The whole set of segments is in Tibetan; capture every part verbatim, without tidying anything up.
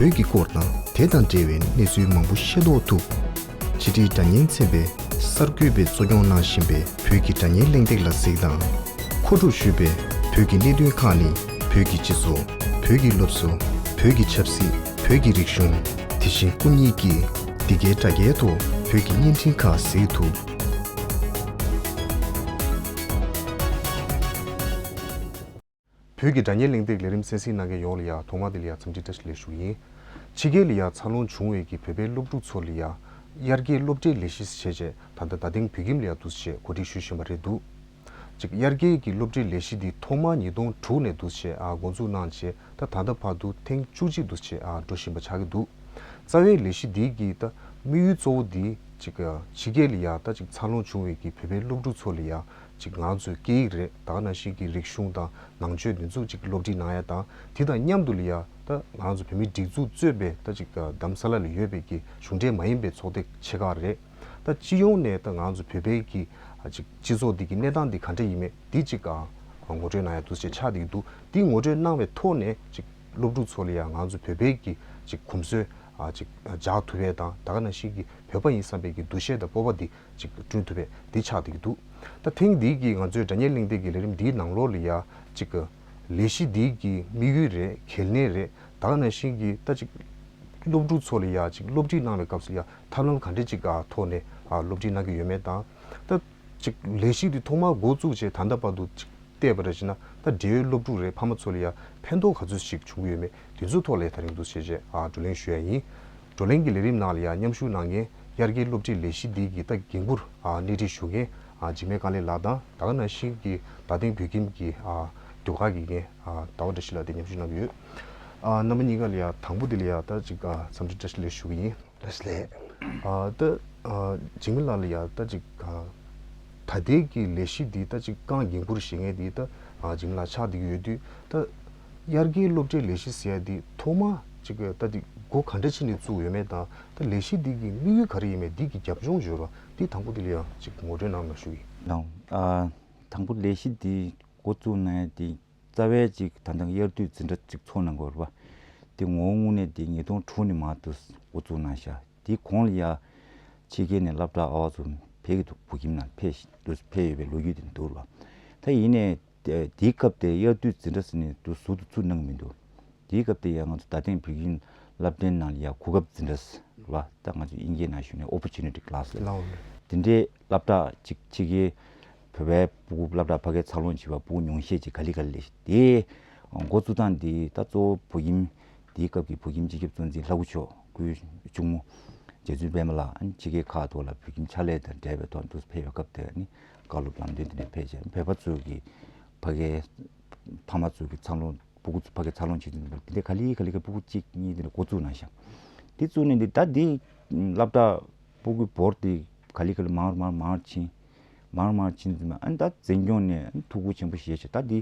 བོད་ཀྱི་སྐོར་དང་དེ་དང་འབྲེལ་བའི་གནས་ཚུལ་མང་པོ་ཤེས་རྟོགས་ཐུབ། ཕྱི་དྲིལ་སྒྲ་སྙན་ཚན་པས་གསར་འགོད་པས་གཙོ་སྐྱོང་གནང་བཞིན་པའི་བོད་ཀྱི་སྒྲ་སྙན་གླེང་སྟེགས་ལ་གཟིགས་དང་། མཁོ་སྒྲུབ་ཞུས་པའི་བོད་ཀྱི་གནད་དོན་ཁག་ནི། བོད་ཀྱི་སྤྱི་ཚོགས། བོད་ཀྱི་སློབ་གསོ། བོད་ཀྱི་ཆབ་སྲིད། བོད་ཀྱི་རིག་གཞུང་། དེ་བཞིན་སྐུ་ཉིད་ཀྱིས་འདི་གའི་དྲ་རྒྱའི་ཐོག་བོད་ཀྱི་བརྙན་འཕྲིན་ཁག་གཟིགས་ཐུབ། བོད་ཀྱི་སྒྲ་སྙན་གླེང་སྟེགས་ལས་རིམ་གསན་གཟིགས་གནང་མཁན་ཡོངས་ལ་ཡ་ཐོག་མ་དེ་ལ་ཡ་འཚམས་འདྲི་བཀྲ་ཤིས་བདེ་ལེགས་ཞུ་གི་ཡིན། ཕྱི་རྒྱལ་ལ་ཡ་འཚར་ལོངས་བྱུང་བའི་གི་བོད་པའི་སློབ་ཕྲུག་ཚོ་ལ་ཡ་དབྱར་ཁའི་སློབ་གྲྭའི་ལས་གཞི་བྱས་རྗེས་ད་ལྟ་རྡ་སྟེང་བོད་ཁྱིམ་ལ་ཡ་འདུག་སེ་གོ་སྒྲིག་ཞུ་བཞིན་པ་རེད་འདུག་ཅིག་དབྱར་ཁའི་གི་སློབ་གྲྭའི་ལས་གཞི་འདི་ཐོག་མར་ཉིས་སྟོང་དྲུག་ནས་འདུག་སེ་ཨ་འགོ་འཛུགས་གནང་རྗེས་ད་ད་ལྟ་བར་དུ་ཐེངས་བཅུ་གཅིག་འདུག་སེ་ཨ་འགྲོ་བཞིན་པ་ཆགས་ཀྱི་འདུག་རྩ་བའི་ལས་གཞི་འདི་གི་ད་དམིགས་ཡུལ་གཙོ་བོ་འདི་ཅིག་ཕྱི་རྒྱལ་ལ་ཡ་ད་ཅིག་འཚར་ལོངས་བྱུང་བའི་གི་བོད་པའི་སློབ་ཕྲུག་ཚོ་ལ་ཡ་ཅིག་ང་ཚོའི་སྐད་ཡིག་རེད། ད་ག་ནང་བཞིན་གྱི་རིག་གཞུང་དང་ནང་ཆོས་འདི་ཚོ་ཅིག་སློབ་ཁྲིད་གནང་ཡ་དང་དེ་དང་མཉམ་དུ་ལ་ཡ་ད་ང་ཚོ་བོད་མིའི་སྒྲིག་འཛུགས་གཙོས་པའི་ད་ཅིག་རྡ་རམ་ས་ལ་ལ་ཡོད་པའི་གི་གཞུང་འབྲེལ་མ་ཡིན་པའི་ཚོགས་སྡེ་ཆེ་ཁག་རེད། ད་སྤྱི་ཡོངས་ནས་ད་ང་ཚོ་བོད་པའི་གི་ཅིག་སྤྱི་ཚོགས་འདི་གི་གནས་སྟངས་འདི་ག་འདྲ་ཡིན་མེད་འདི་ཅིག་ངོ་སྤྲོད་གནང་ཡ་འདུག་ཅེས་ཆགས་བསྡད་ཀྱི་འདུག་འདི་ངོ་སྤྲོད་གནང་བའི་ཐོག་ནས་ཅིག་སློབ་ཕྲུག་ཚོ་ལ་ཡ་ང་ཚོ་བོད་པའི་གི་ཅིག་གོམས་སྲོལ་ཅིག་འཇགས་ཐུབ་པའི་དང་ད་ག་ནང་བཞིན་གི་བོད་པ་ཡིན་བསམ་པའི་གི་འདུ་ཤེས་དང་སྤོབས་པ་འདི་ཅིག་བསྐྲུན་ཐུབ་པའི་འདི་ཆགས་བསྡད་ཀྱི་འདུག་ད་ཐེངས་འདིའི་གི་ང་ཚོའི་སྒྲ་སྙན་གླེང་སྟེགས་ཀྱི་ལས་རིམ་འདིའི་ནང་ལོགས་ལ་ཡ་ཅིག་ལས་གཞི་འདིའི་གི་དམིགས་ཡུལ་རེད། གལ་གནད་རེད། ད་ག་ནང་བཞིན་གི་ད་ཅིག་སློབ་ཕྲུག་ཚོ་ལ་ཡ་ཅིག་སློབ་ཁྲིད་གནང་བའི་སྐབས་སུ་ཡ་ཐབས་ལམ་ག་འདྲ་ཅིག་ག་ཐོག་ནས་ཨ་སློབ་ཁྲིད་གནང་གི་ཡོད་མེད་དང་། ད་ཅིག་ལས་གཞི་འདི་ཐོག་མར་འགོ་བཙུགས་རྗེས་ད་ལྟ་བར་དུ་ཅིག་བལྟས་པ་རེད་ཅེ་ན་ད་འབྲེལ་ཡོད་སློབ་ཕྲུག་རེད་ཕ་མ་ཚོ་ལ་ཡ་ཕན་ཐོགས་ག་ཚོད་ཅིག་བྱུང་གི་ཡོད་མེད་དེ་ཚོའི་ཐོག་ལ་ཡ་ད་རིང་འདུག་བྱས་རྗེས་ཨ་བགྲོ་གླེང་ཞུ་ཡ་ཡིན། བགྲོ་གླེང་གི་ལས་རིམ་ནང་ལ་ཡ་མཉམ་ཞུགས་གནང་མཁན་དབྱར་ཁའི་སློབ་ཁྲིད་ལས་གཞི་འདི་གི་ད་འགན་འཁུར་ཨ་སྣེ་ཁྲིད་ཞུ་མཁན་ཨ་འཇིགས་མེད་དཀའ་ལས་ལགས་དང་ད་ག་ནང་བཞིན་གྱི་རྡ་སྟེང་བོད་ཁྱིམ་གྱི་ཨ་ཟློས་གར་གྱི་འགན་ཨ་ཟླ་བ་བཀྲ་ཤིས་ལགས་དེ་མཉམ་ཞུགས་གནང་གི་ཡོད། ཨ་རྣམ་པ་གཉིས་ཀ་ལ་ཡ་དང་པོ་དེ་ལ་ཡ་ད་ཅིག་ཨ་འཚམས་འདྲི་བཀྲ་ཤིས་བདེ་ལེགས་ཞུ་གི་ཡིན། བཀྲ་ཤིས་བདེ་ལེགས། ཨ་ད་ཨ་འཇིགས་མེད་ལགས་ལ་ཡ་ད་ཅིག་ཨ་ད་ལྟའི་གི་ལས་གཞི་འདི་ད་ཅིག་རྐང་འགན་འཁུར་བཞེས་མཁན་འདི་ད་ཨ་འཇིགས་མེད་ལགས་ཆགས་བསྡད་ཀྱི་ཡོད་དུས་ད་དབྱར་ཁའི་སློབ་གྲྭའི་ལས་གཞི་ཟེར་ཡ་འདི་ཐོག་མ་ཅིག་ད་འདི་འགོ་ག་འདྲ་ཕྱིན་ནས་བཙུགས་ཡོད་མེད་དང་ད་ལས་གཞི་འདི་གི་དམིགས་ཡུལ་ག་རེ་ཡིན་མེད་འདི་གི་རྒྱབ་ལྗོངས་འབྱོར་བ་འདི་དང་པོ་འདི་ལ་ཡ་ཅིག་ངོ་སྤྲོད་གནང་རོགས་ཞུ་གི་ཡིན། ལགས། ཨ་དང་པོ་ལས་གཞི་འདི་འགོ་བཙུགས་གནང་ཡ་འདི་རྩ་བའི་ཅིག་ད་ལྟ་དབྱར་དུས་འཛིན་གྲྭ་ཅིག་ཚོགས་གནང་དགོས་རེད་པ། དེ་ངོ་བོ་དངོས་གནས་དེ་ཉིས་སྟོང་དྲུག་ནས་མར་དུ་འགོ་བཙུགས་གནང་ཤག་དེའི་གོང་ལ་ཡ་ཕྱི་རྒྱལ་ནས་སློབ་གྲྭ་ཨ་བ་ཚོ་ཕེབས་ཀྱི་འདུག་བོད་ཁྱིམ་ནང་ཕེབས་ཤིང་འདུག་ཕེབས་ཡོད་པའི་ལོ་རྒྱུས་དེ་འདུག་རེད་པ། ད་ཡིན་ནའི་དེའི་སྐབས་དེ་དབྱར་དུས་འཛིན་གྲྭ་ཟེར་ནས་འདུག་ཟུར་དུ་ཚུར་གནང་གི་མི་འདུག་དེའི་སྐབས་དེ་ཡང་ང་ཚོ་རྡ་སྟེང་བོད་ཁྱིམ་བསླབ་གྲྭའི་ནང་ལ་ཡང་གོ་སྐབས་འཛིན་གྲྭ་ཟེར་བ་ད་ང་ཚོ་དབྱིན་སྐད་ནང་ཞུས་ནས་opportunity class ལབ། ལའོ། དེ་འདྲའི་སློབ་གྲྭ་གཅིག་ཕྱི་རྒྱལ་བོད་པའི་སྤུ་གུ་སློབ་གྲྭ་ཕ་གིར་འཚར་ལོངས་བྱས་པ་སྤུ་གུ་ཉུང་ཤས་ཅིག་ག་ལེ་ག་ལེ་དེ་འགོ་བཙུགས་སྟངས་འདི་ད་གཙོ་བོ་བོད་ཁྱིམ་དེའི་སྐབས་ཀྱི་བོད་ཁྱིམ་སྤྱི་ཁྱབ་གཙོ་འཛིན་ལྷ་སྐུ་མཆོག་སྐུའི་གཅུང་མོ་རྗེ་བཙུན་པད་མ་ལགས་ཕྱི་རྒྱལ་ཁག་ཐོག་ལ་བོད་ཁྱིམ་ཕྱག་ལས་དང་འབྲེལ་བའི་ཐོག་འདུག་ཕེབས་པའི་སྐབས་དེ་ནི་བཀའ་སློབ་ལམ་སྟོན་དེ་འདྲ་ཕེབས་བྱས་བོད་པ་ཚོས་ཀྱི་ཕ་གིའི་ཕ་མ་ཚོས་ཀྱི་འཚར་ལོངས་སྤུ་གུ་ཚོ་ཕ་གིར་འཚར་ལོངས་བྱེད་དུས་འདི་འདྲ་ག་ལེ་ག་ལེ་ག་སྤུ་གུ་གཅིག་གཉིས་དེ་འདྲ་འགོ་བཙུགས་གནང་ཤག་དེ་བཙུགས་ནས་འདི་ད་འདི་སློབ་གྲྭ་སྤུ་གུའི་འབོར་དེ་ག་ལེ་ག་ལེ་མང་རུ་མང་རུ་མང་རུ་ཕྱིན། མང་རུ་མང་རུ་ཕྱིན་ཙམ་པ་ཨ་ནི་ད་འཛིན་སྐྱོང་ནས་ཨ་ནི་ཐུགས་ཁུར་ཆེན་པོ་བཞེས་བྱས་ད་འདི་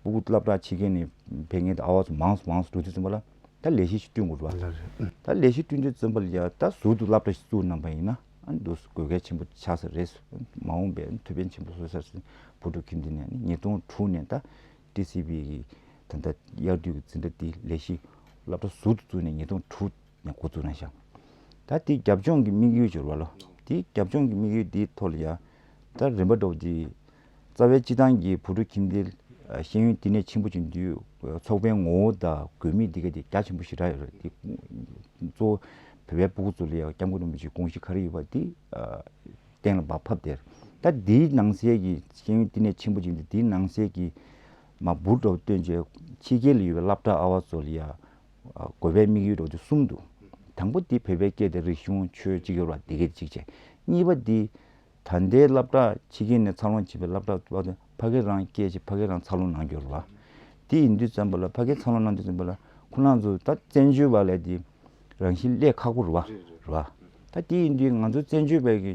སྤུ་གུ་སློབ་གྲྭ་ཕྱི་རྒྱལ་ནས་ཕེབས་མཁན་དེ་ཨ་བ་ཚོ་མང་སུ་མང་སུ་འགྲོ་དུས་ཙམ་པ་ལ་ད་ལས་གཞི་ཞིག་བསྐྲུན་དགོས་རེད་པ། ལགས་རེད། ད་ལས་གཞི་བསྐྲུན་དུས་ཙམ་པ་ལ་ཡ་ད་ཟུར་དུ་སློབ་གྲྭ་ཞིག་བཙུགས་གནང་པ་ཡིན་ན་ཨ་ནི་འདུག་དགོས་གལ་ཆེན་པོ་ཆགས་ས་རེད། མ་འོངས་པའི་ཨ་ནི་ཐུགས་ཕན་ཆེན་པོ་གསོས་ས་རེད། བོད་ཕྲུག་ཁྱིམ་སྡེ་ནས་ཨ་ནི་ཉིས་སྟོང་དྲུག་ནས་ད་ཊི་སི་བི་གི་ད་ལྟ་དབྱར་དུས་ཀྱི་འཛིན་གྲྭ་འདི་ལས་གཞི་སློབ་གྲྭ་ཟུར་དུ་བཙུགས་ནས་ཉིས་སྟོང་དྲུག་ནས་འགོ་བཙུགས་གནང་ཤག་ད་དེའི་རྒྱབ་ལྗོངས་ཀྱི་དམིགས་ཡུལ་འབྱོར་བ་ལོ། དེའི་རྒྱབ་ལྗོངས་ཀྱི་དམིགས་ཡུལ་འདིའི་ཐོག་ལ་ཡ། ད་རིམ་པ་འདྲ་བོ་འདི། རྩ་བའི་སྤྱི་བཏང་གི་བོད་ཕྲུག་ཁྱིམ་སྡེ་ཤེས་ཡོན་བསྟི་གནས་ཆེན་པོ་ཅིག་འདུས་ཚོགས་པའི་ངོ་བོ་དང་དགོས་དམིགས་འདི་ག་དེ་རྒྱ་ཆེན་པོ་ཞེ་དྲག་ཡོད་རེད་དེ། གཙོ་བོ་བོད་པའི་སྤུ་གུ་ཚོ་ལ་ཡ་སྐྱབས་མགོན་རིན་པོ་ཆེའི་དགོངས་གཞི་ག་རེ་ཡོད་པ་འདི། གཏན་ལ་ཕབ་སྟེ། ད་འདིའི་ནང་གསེས་ཀྱི་ཤེས་ཡོན་བསྟི་གནས་ཆེན་པོ་ཅིག་འདི་འདིའི་ནང་གསེས་ཀྱི་མ་འབུར་འདྲ་བོ་བཏོན་བྱས་ཕྱི་རྒྱལ་ལ་ཡོད་པའི་སློབ་གྲྭ་ཨ་བ་ཚོ་ལ་ཡ། དགོས་པའི་དམིགས་ཡུལ་འདྲ་བོ་འདི་གསུམ་འདུག་དང་པོ་འདི་བོད་པའི་སྐད་དང་རིག་གཞུང་ཆོས་གཅིག་གྱུར་བ་འདི་གའི་གཅིག་བྱས། གཉིས་པ་འདི། ད་ལྟའི་སློབ་གྲྭ་ཕྱི་རྒྱལ་ནས་འཚར་ལོངས་བྱས་པའི་སློབ་གྲྭ་བ་དང་ཕ་གི་རང་སྐད་ཅིག་ཕ་གི་རང་འཚར་ལོངས་གནང་རྒྱུ་རེད་བ། དེ་ཡིན་དུས་ཙམ་པ་ལ་ཕ་གི་འཚར་ལོངས་གནང་དུས་ཙམ་པ་ལ་ཁོ་རང་ཚོ་ད་བཙན་བྱོལ་བ་ལས་དེ་རང་བཞིན་སླེབས་ཁག་པོ་རེད་བ། རེད་བ། ད་དེ་ཡིན་དུས་ང་ཚོ་བཙན་བྱོལ་བའི་གི་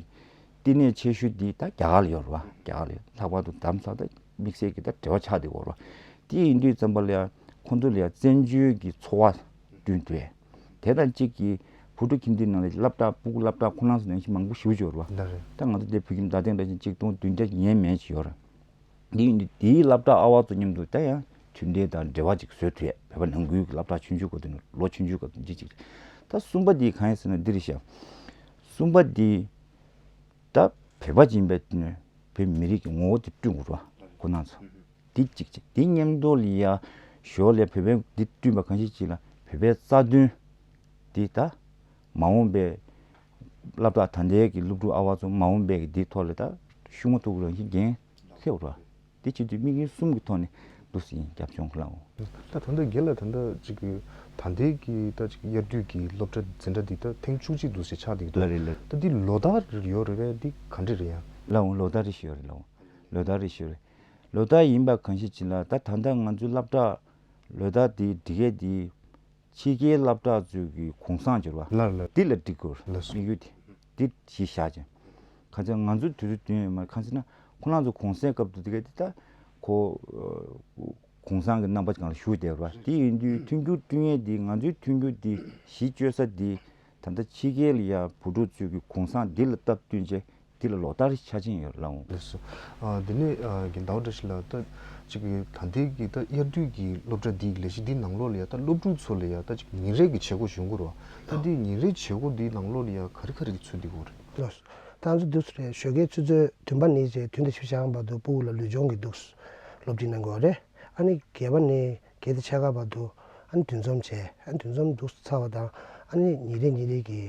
བསྟི་གནས་ཆེ་ཤོས་འདི་ད་རྒྱ་གར་ལ་ཡོད་རེད་བ། རྒྱ་གར་ལ་ཡོད། ལྷག་པར་དུ་རྡ་རམ་ས་ལ་ད་དམིགས་བསལ་གྱི་ད་འབྲེལ་བ་ཆགས་བསྡད་ཡོད་རེད་བ། དེ་ཡིན་དུས་ཙམ་པ་ལ་ཡང་ཁོང་ཚོ་ལ་ཡང་བཙན་བྱོལ་གྱི་འཚོ་བ་བསྐྲུན་ཐུབ་ཡས། དེ་དང་གཅིག་གིས་བོད་ཕྲུག་ཁྱིམ་སྡེའི་ནང་ལ་སློབ་གྲྭ་སྤུ་གུ་སློབ་གྲྭ་ཁོ་རང་ཚོ་ནང་བཞིན་མང་པོ་ཞེ་པོ་ཅིག་ཡོད་རེད་བ། ལགས་རེད། ད་ང་ཚོ་འདིར་བོད་ཁྱིམ་རྡ་སྟེང་འདྲ་བཞིན་གཅིག་སྟོང་བདུན་བརྒྱ་ཡས་མས་ཅིག་ཡོད་རེད། འདི་ཡིན་དུས་དེའི་སློབ་གྲྭ་ཨ་བ་ཚོ་མཉམ་དུ་ད་ཡང་ མཐུན་འབྲེལ་དང་འབྲེལ་བ་ཅིག་བཟོས་ཐུབ་ཡས། བོད་པ་ནང་ཁུལ་གྱི་སློབ་གྲྭ་ཆུང་ཆུང་སྐབས་དེ་ནས་ལོ་ཆུང་ཆུང་སྐབས་དེ་ཅིག་ཅིག་ད་གསུམ་པ་འདི་གང་ཡིན་ཟེར་ན་འདི་རེད་ཤག་གསུམ་པ་འདི་ད་བོད་པ་ཅིག་ཡིན་པའི་དུས་ནས་བོད་མི་རིགས་ཀྱི་ངོ་བོ་དེ་བསྐྲུན་དགོས་རེད་བ། ཁོ་རང་ཚོ་འདི་གཅིག་བྱས། དེ་མཉམ་དུ་ལ་ཡ་ཞོར་ལ་བོད་པའི་འདི་བསྐྲུན་པ་གང་ཞིག་ཅིག་ལ་བོད་པའི་རྩ་དོན་འདི་ད་མ་འོངས་པའི་སློབ་གྲྭ་ད་ལྟའི་གི་སློབ་ཕྲུག་ཨ་བ་ཚོ་མ་འོངས་པའི་གི་འདི་ཐོག་ལ་ད་ཤུགས་མ་ཐུག་རང་བཞིན་འགན་འཁྱེར་དགོས་རེད་བ། དེ་བྱེད་དུས་དམིགས་ཡུལ་གསུམ་གྱི་ཐོག་ནས་འདུག་སེ་ཡིན་རྒྱབ་ལྗོངས་ཁོ་ལའོ། ད་ད་ལྟ་རྒན་ལགས་ད་ལྟ་ཅིག་ད་ལྟའི་གི་ད་ཅིག་དབྱར་དུས་ཀྱི་སློབ་གྲྭ་འཛིན་གྲྭ་འདི་ད་ཐེངས་བཅུ་གཅིག་འདུག་སེ་ཆགས་བསྡད་ཀྱི་འདུག་ལ་རེད་ལ། ད་འདི་ལོ་ལྟར་ཡོད་རེད་པས། འདི་ག་འདྲ་རེད་ཡ། ལའོ་ལོ་ལྟར་རེ་ཞིག་ཡོད་རེད་ལའོ། ལོ་ལྟར་རེ་ཞིག་ཡོད་རེད། ལོ་ལྟར་ཡིན་པ་གང་ཞིག་ཅིག་ལ་ད་ད་ལྟ་ང་ཚོའི་སློབ་གྲྭ་ལོ་ལྟར་འདི་སྒྲིག་ཡས་འདི་ཕྱི་རྒྱལ་སློབ་གྲྭ་ཚོའི་གི་གུང་སེང་སྦྱོར་བ་ལ་ལ་འདི་ལ་འགྲིག་དགོས། ལ་སོ། དམིགས་ཡུལ་དེ་འདི་གཞི་བཞག་ཅིང་། ཁ་ཚ་ང་ཚོ་དུས་ཚོད་བདུན་ཡོད་མ་རེད། ཁ་ཚ་ན་ཁོ་རང་ཚོ་གུང་སེང་སྐབས་དུ་དེ་ག་དེ་ད་ཁོ་གུང་སེང་གི་རྣམ་པ་གང་ལ་ཞུགས་བསྡད་པ་དེ་ཡིན་དུས་མཐུན་འགྱུར་བསྐྲུན་ཡས་འདི་ང་ཚོའི་མཐུན་འགྱུར་འདི་གཞི་བཅོལ་ས་འདི་ད་ལྟ་ཕྱི་རྒྱལ་ལ་ཡ་བུ་ཕྲུག་ཚོའི་གི་གུང་སེང་འདི་ལ་སྟབས་བསྟུན་བྱས། འདི་ལ་ལོ་ལྟར་ཆ་ཅན་ཡོད་ལ་འོང་། ལགས་སོ། ཨ་དེ་ནས་ཨ་རྒན་ཟླ་བ་བཀྲ་ཤིས་ལགས། ད་ཅིག་ད་ལྟའི་གི་ད་དབྱར་དུས་ཀྱི་སློབ་གྲྭ་འདིའི་ལས་གཞི་འདི་ནང་ལོགས་ལ་ཡ་ད་སློབ་ཕྲུག་ཚོ་ལ་ཡ་ད་ཅིག་ཉིན་རེ་གི་བྱེད་སྒོ་ཞུ་གི་རེད་བ། ད་འདི་ཉིན་རེའི་བྱེད་སྒོ་འདིའི་ནང་ལོགས་ལ་ཡ་ག་རེ་ག་རེ་གི་ཚུད་བསྡད་ཀྱི་ཡོད་རེད། ལགས་སོ། ད་ང་ཚོ་འདུག་སེ་རེད། ཞོགས་ཀའི་ཆུ་ཚོད་བདུན་པ་ནས་བྱས་བདུན་དང་བཞི་བཅུ་ཞེ་ལྔ་བར་དུ་ཕྲུ་གུ་ལ་ལུས་སྦྱོང་གི་འདུག་སེ་སློབ་ཁྲིད་གནང་གི་ཡོད་རེད། ཨ་ནི་བརྒྱད་པ་ནས་བརྒྱད་དང་ཕྱེད་ཀ་བར་དུ་ཨ་ནི་འདུ་འཛོམས་བྱས། ཨ་ནི་འདུ་འཛོམས་འདུག་སེ་ཚར་བ་དང་ཨ་ནི་ཉིན་རེ་ཉིན་རེ་གི་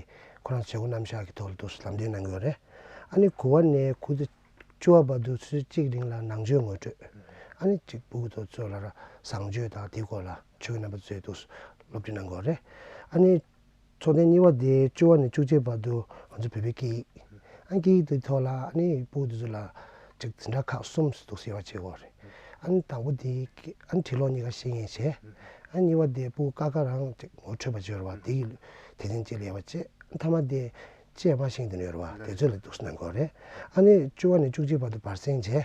ཁོ་རང་བྱེད་སྒོ་རྣམ་གཞག་གི་ཐོག་ལ་འདུག་སེ་ལམ་སྟོན་གནང་གི་ཡོད་རེད། ཨ་ནི་དགུ་པ་ནས་དགུ་དང་བཅུ་བ་བར་དུ་ཆུ་ཚོད་གཅིག་རིང་ལ་ནང་ཆོས་ངོ་སྤྲོད། ཨ་ནི་གཅིག་ཕྲུ་གུ་ཚོ་ཚོ་ལ་ར་བཟང་སྤྱོད་དང་དེའི་སྐོར་ལ་ཆོས་རྣམ་པ་ཚོས་འདུག་སེ་སློབ་ཁྲིད་གནང་གི་ཡོད་རེད། ཨ་ནི་ཚོགས་ཐེངས་གཉིས་པ་དེ་བཅུ་པ་ནས་བཅུ་གཅིག་བར་དུ་ང་ཚོ་བོད་པའི་སྐད་ཡིག་ཨ་ནི་སྐད་ཡིག་དེ་ཐོག་ལ་ཨ་ནི་ཕྲུ་གུ་དེ་ཚོ་ལ་ཅིག་འཛིན་གྲྭ་ཁག་གསུམ་འདུག་སེ་ཡོད་པ་བྱེད་དགོས་རེད། ཨ་ནི་དང་པོ་དེ་ཨ་ནི་ཁྲིད་ལོག་གཉིས་ཀ་ཤེས་མཁན་བྱས། ཨ་ནི་གཉིས་པ་དེ་ཕྲུ་གུ་ཀ་ཀ་རང་ཅིག་ངོ་འཕྲོད་པ་བྱོས་རེད་བ། དེ་ཡི་དེ་ཚན་གཅིག་ལ་ཡོད་པ་བྱས། ཨ་ནི་ཐ་མ་དེ་ཅིག་མ་ཤེས་དེ་ནས་ཡོད་རེད་བ། དེ་ཚོ་ལ་འདུག་སེ་གནང་དགོས་རེད། ཨ་ནི་བཅུ་པ་ནས་བཅུ་གཅིག་བར་དུ་བར་གསེང་བྱས།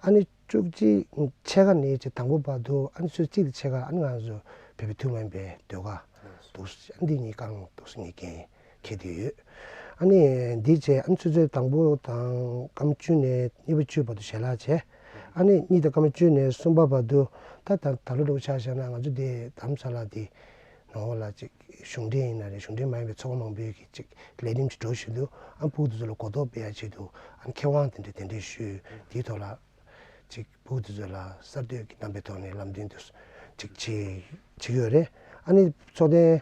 ཨ་ནི་བཅུ་གཅིག་ཕྱེད་ཀ་ནས་ཅིག་དང་པོ་བར་དུ་ཨ་ནི་ཆུ་ཚོད་གཅིག་དང་ཕྱེད་ཀ་ཨ་ནི་ང་ཚོ་བོད་པའི་ཐུན་མོང་མ་ཡིན་པའི་ཟློས་གར་འདུག་སེ་ཨ་ནི་འདི་གཉིས་ཀ་རང་འདུག་སེ་ངས་འགན་འཁྱེར་བསྡད་ཡོད། ཨ་ནི་འདི་བྱས་ཨ་ནི་ཆུ་ཚོད་དང་པོ་དང་སྐར་མ་བཅུ་ནས་གཉིས་པ་བཅུ་བར་དུ་ཞལ་ལག་བྱས། ཨ་ནི་གཉིས་དང་སྐར་མ་བཅུ་ནས་གསུམ་པ་བར་དུ་ད་ད་ད་ལོ་འདྲ་པོ་ཆ་བཞག་ན་ང་ཚོ་འདི་རྡ་རམ་ས་ལ་འདི་ནང་ལོགས་ལ་ཅིག་གཞུང་འབྲེལ་ཡིན་ན་རེད། གཞུང་འབྲེལ་མ་ཡིན་པའི་ཚོགས་པ་མང་པོས་ཀྱི་ཅིག་ལས་རིམ་ཅིག་འགྲོ་བཞིན་དུ་ཨ་ཕྲུ་གུ་དེ་ཚོ་ལ་གོ་རྟོགས་སྤེལ་ཡ་ཆེད་དུ་ཨ་ནི་མཁས་དབང་དེ་འདྲས་དེ་འདྲས་ཞུས། དེའི་ཐོག་ལ་ཅིག་ཕྲུ་གུ་དེ་ཚོ་ལ་གསར་གཏོད་ཀྱི་རྣམ་པའི་ཐོག་ནས་ལམ་སྟོན་དེ་ཅིག་བྱེད་བྱེད་ཀྱི་ཡོད་རེད། ཨ་ནི་ཚོགས་ཐེངས་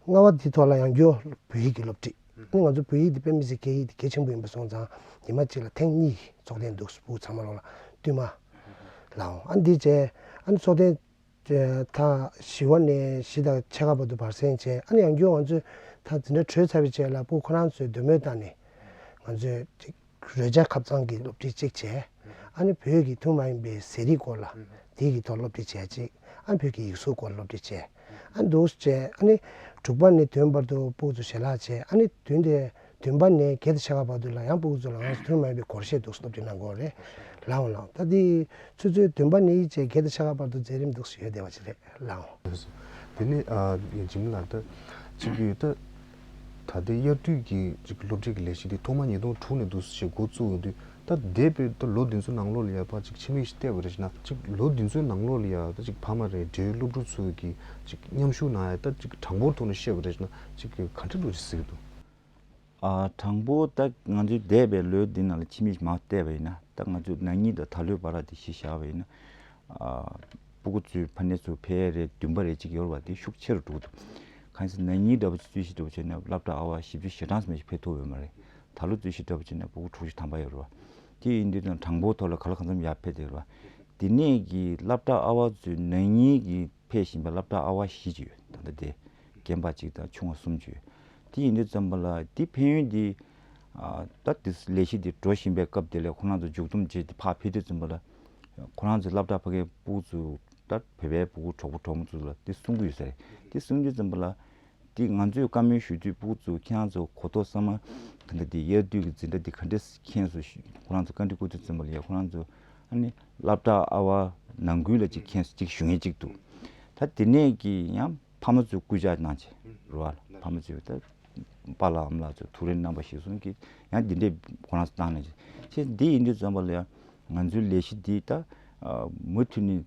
ལྔ་པ་དེའི་ཐོག་ལ་ཡང་བསྐྱར་བོད་ཡིག་གི་སློབ་ཁྲིད། ཨ་ནི་ང་ཚོ་བོད་ཡིག་དེ་དཔེ་མི་སྲིད་སྐད་ཡིག་དེ་གལ་ཆེན་པོ་ཡིན་པ་སོང་ཙང་ཉི་མ་གཅིག་ལ་ཐེངས་གཉིས་ཚོགས་ཐེངས་འདུག་ཕྲུ་གུ་ཚང་མ་ལོག་ལ་བསྟུད་མར་ལའོ། ཨ་ནི་འདི་བྱས་ཨ་ནི་ཚོགས་ཐེངས་ད་བཞི་པ་ནས་བཞི་དང་ཕྱེད་ཀ་བར་དུ་བར་གསེང་བྱས། ཨ་ནི་ཡང་བསྐྱར་ང་ཚོས་ད་འཛིན་གྲྭ་གྲོལ་ཚར་བའི་རྗེས་ལ་ཕྲུ་གུ་ཁོ་རང་ཚོའི་འདོད་མོས་བཏང་ནས་ང་ཚོས་ཅིག་རོལ་ཆ་ཁ་བྱང་གི་སློབ་ཁྲིད་ཅིག་བྱས། ཨ་ནི་བོད་ཀྱི་ཐུན་མོང་མ་ཡིན་པའི་ཟས་རིགས་སྐོར་ལ་དེ་གི་ཐོག་སློབ་ཁྲིད་བྱས་ཅིག་ཨ་ནི་བོད་ཀྱི་ཡིག་གཟུགས་སྐོར་སློབ་ཁྲིད་བྱས། ཨ་ནི་འདུག་སེ་བྱས། ཨ་ནི་དྲུག་པ་ནས་བདུན་བར་དུ་ཕྲུ་གུ་ཚོ་ཞལ་ལག་བྱས། ཨ་ནི་བདུན་དེ་བདུན་པ་ནས་བརྒྱད་དང་ཕྱེད་ཀ་བར་དུ་ལ་ཡང་ཕྲུ་གུ་ཚོ་ལ་ང་ཚོ་ཐུན་མོང་མ་ཡིན་པའི་སྒོར་གཞས་འདུག་སེ་སློབ་ཁྲིད་གནང་གི་ཡོད་རེད། ལའོ་ལའོ། ད་འདི་ཆུ་ཚོད་བདུན་པ་ནས་བྱས་བརྒྱད་དང་ཕྱེད་ཀ་བར་དུ་མཛད་རིམ་འདུག་སེ་ཡོད་བསྡད་པ་ཅིག་རེད། ལའོ། དེ་ནས་ཨ་འཇིགས་མེད་ལགས། ད་ཅིག་གི་ད་ད་ལྟའི་དབྱར་དུས་ཀྱི་ཅིག་སློབ་ཁྲིད་ཀྱི་ལས་གཞི་འདི་ཐོག་མ་ཉིས་སྟོང་དྲུག་ནས་འདུག་སེ་འགོ་བཙུགས་ཡོང་དུས། ད་འདས་པའི་ད་ལོ་འདི་ཚོའི་ནང་ལོགས་ལ་ཡ་ཕར་ཅིག་ཕྱི་མིག་ཅིག་བལྟས་པ་རེད་ན། ཅིག་ལོ་འདི་ཚོའི་ནང་ལོགས་ལ་ཡ་ད་ཅིག་ཕ་མ་རེད། འབྲེལ་ཡོད་སློབ་ཕྲུག་ཚོ་གི་ཅིག་མཉམ་ཞུགས་གནང་ཡ་ད་ཅིག་གྲངས་འབོར་ཐོག་ནས་བཤད་པ་རེད་ན་ཅིག་ག་འདྲ་འདྲ་ཅིག་གཟིགས་འདུག་ཨ་གྲངས་འབོར་ད་ང་ཚོའི་འདས་པའི་ལོའི་འདི་ནང་ལ་ཕྱི་མིག་ཅིག་མར་བལྟས་པ་ཡིན་ན། ད་ང་ཚོའི་ན་ནིང་དང་ད་ལོའི་བར་དེ་གཞི་བཞག་པ་ཡིན་ན། ཨ་ཕྲུ་གུ་ཚོའི་ཕ་ནས་ཚུར་ཕེབས་ཡ་རེ་བདུན་པ་རེ་ཅིག་ཡོད་རེད་བ། དེ་ཤུགས་ཆེ་རུ་འགྲོ་གི་འདུག་གང་ཡིན་ཟེར་ན་ན་ནིང་འདྲ་པོ་ཅིག་རྩོད་གཞི་འདྲ་པོ་བྱས་ན་སློབ་གྲྭ་ཨ་བ་བཞི་བཅུ་ཞེ་གྲངས་ཙམ་ཞིག་ཕེབས་ཐུབ་ཡོད་མ་རེད། ད་ལོ་རྩོད་གཞི་འདྲ་པོ་བྱས་ན་ཕྲུ་གུ་དྲུག་ཅུ་ཐམ་པ་ཡོད་རེད་བ། དེ་ཡིན་དུས་ཙང་གྲངས་འབོར་ཐོག་ལ་ག་ལ་གང་འཚམ་ཡར་ཕེབས་བསྡད་ཡོད་རེད་བ། དེ་ནས་ཀྱི་སློབ་གྲྭ་ཨ་བ་ཚོའི་ན་ནིང་གི་ཕེབས་བཞིན་པ་སློབ་གྲྭ་ཨ་བ་བཞི་ཅིག་ཡོད། ད་ལྟ་དེ་རྒན་པ་གཅིག་དང་ཆུང་བ་གསུམ་ཅིག་ཡོད། དེ་ཡིན་དུས་ཙམ་པ་ལ་དེ་ཕན་ཡོན་དེ་ཨ་ད་དེ་ལས་གཞི་དེ་འགྲོ་བཞིན་པའི་སྐབས་དེ་ལ་ཁོ་རང་ཚོ་མཇུག་བསྡོམས་བྱས་ཏེ་ཕར་ཕེབས་དུས་ཙམ་པ་ལ་ཁོ་རང་ཚོའི་སློབ་གྲྭ་ཕ་གིའི་ཕྲུ་གུ་ཚོ་ད་བོད་པའི་ཕྲུ་གུ་གྲོགས་པོ་གྲོགས་མོ་ཚོ་ལ་དེ་གསུང་གི་ཡོད་ས་རེད། དེ་གསུང་དུས་ཙམ་པ་ལ་དེ་ང་ཚོས་བཀའ་མོལ་ཞུ་དུས་ཕྲུ་གུ་ཚོ་ཁྱེད་རང་ཚོ་གོ་རྟོགས་སོང་ང་། ད་ལྟ་དེ་དབྱར་དུས་ཀྱི་འཛིན་གྲྭ་དེ་ག་འདྲས་ཁེངས་སོང་ཞུ། ཁོ་རང་ཚོ་བཀའ་འདྲི་བསྐུར་དུས་ཙམ་པ་ལ་ཡ་ཁོ་རང་ཚོ་ཨ་ནི་སློབ་གྲྭ་ཨ་བ་ནང་ཁུལ་ལ་ཅིག་ཁེངས་སོང་ཅིག་ཞུ་མཁན་ཅིག་འདུག་ད་དེ་ནས་ཀྱི་ཡང་ཕ་མ་ཚོས་སྐུལ་ལྕག་གནང་བྱས་རེད་བ། ཕ་མ་ཚོས་ད་པཱ་ལགས་ཨ་མ་ལགས་ཚོ་ཐུགས་རེ་གནང་བ་ཞིག་གསུངས་ཀྱི་ཡང་འདི་འདྲས་ཁོ་རང་ཚོ་བཏང་ནས་བྱས། འདི་ཡིན་དུས་ཙམ་པ་ལ་ཡང་ང་ཚོའི་ལས་གཞི་འདི་ད་མུ་མཐུད་ནས་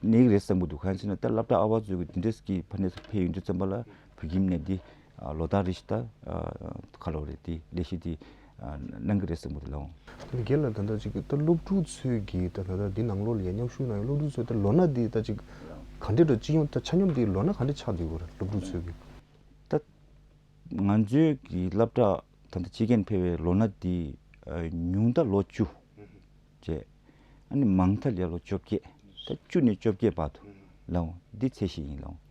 གནས་ཀྱི་རེད་བསམ་གྱི་འདུག་གང་ཡིན་ཟེར་ན་ད་སློབ་གྲྭ་ཨ་ཝ་ཚོས་ཀྱི་འདི་འདྲས་ཀྱི་ཕ་ནས་ཕེབས་ཡོང་དུས་ཙམ་པ་ལ་བོད་ཁྱིམ་ནས་འདི་ལོ་ལྟར་རེ་བཞིན་ད་ག་ལོ་རེད་དེ་ལས་གཞི་འདི་གནང་གི་རེད་བསམ་གྱི་འདུག་ལགས། རྒན་ལགས། ད་ལྟ་ཅིག་ད་སློབ་ཕྲུག་ཚོས་ཀྱི་ད་ད་ལྟ་འདི་ནང་ལོགས་ལ་ཡ་མཉམ་ཞུགས་གནང་ཡོད་སློབ་ཕྲུག་ཚོས་ད་ལོ་ན་འདི་ད་ཅིག་ག་འདྲས་འགྲོ་སྤྱི་ཡོངས་ད་ཆ་སྙོམས་འདི་ལོ་ན་ག་འདྲས་ཆགས་འདུག་གོ་ར་སློབ་ཕྲུག་ཚོས་ཀྱི། ད་ང་ཚོའི་གི་སློབ་གྲྭ་ད་ལྟ་ཕྱི་རྒྱལ་ཕེབས་པའི་ལོ་ན་འདི་ཉུང་མཐའ་ལོ་བཅུ་བྱས། ཨ་ནི་མང་མཐའ་ལ་ཡ་ལོ་བཅོ་བརྒྱད། ད་བཅུ་ནས་བཅོ་བརྒྱད་བར་དུ་ལགས་འོང་། འདི་ཚད་གཞི་ཡིན་ལགས་འོང་།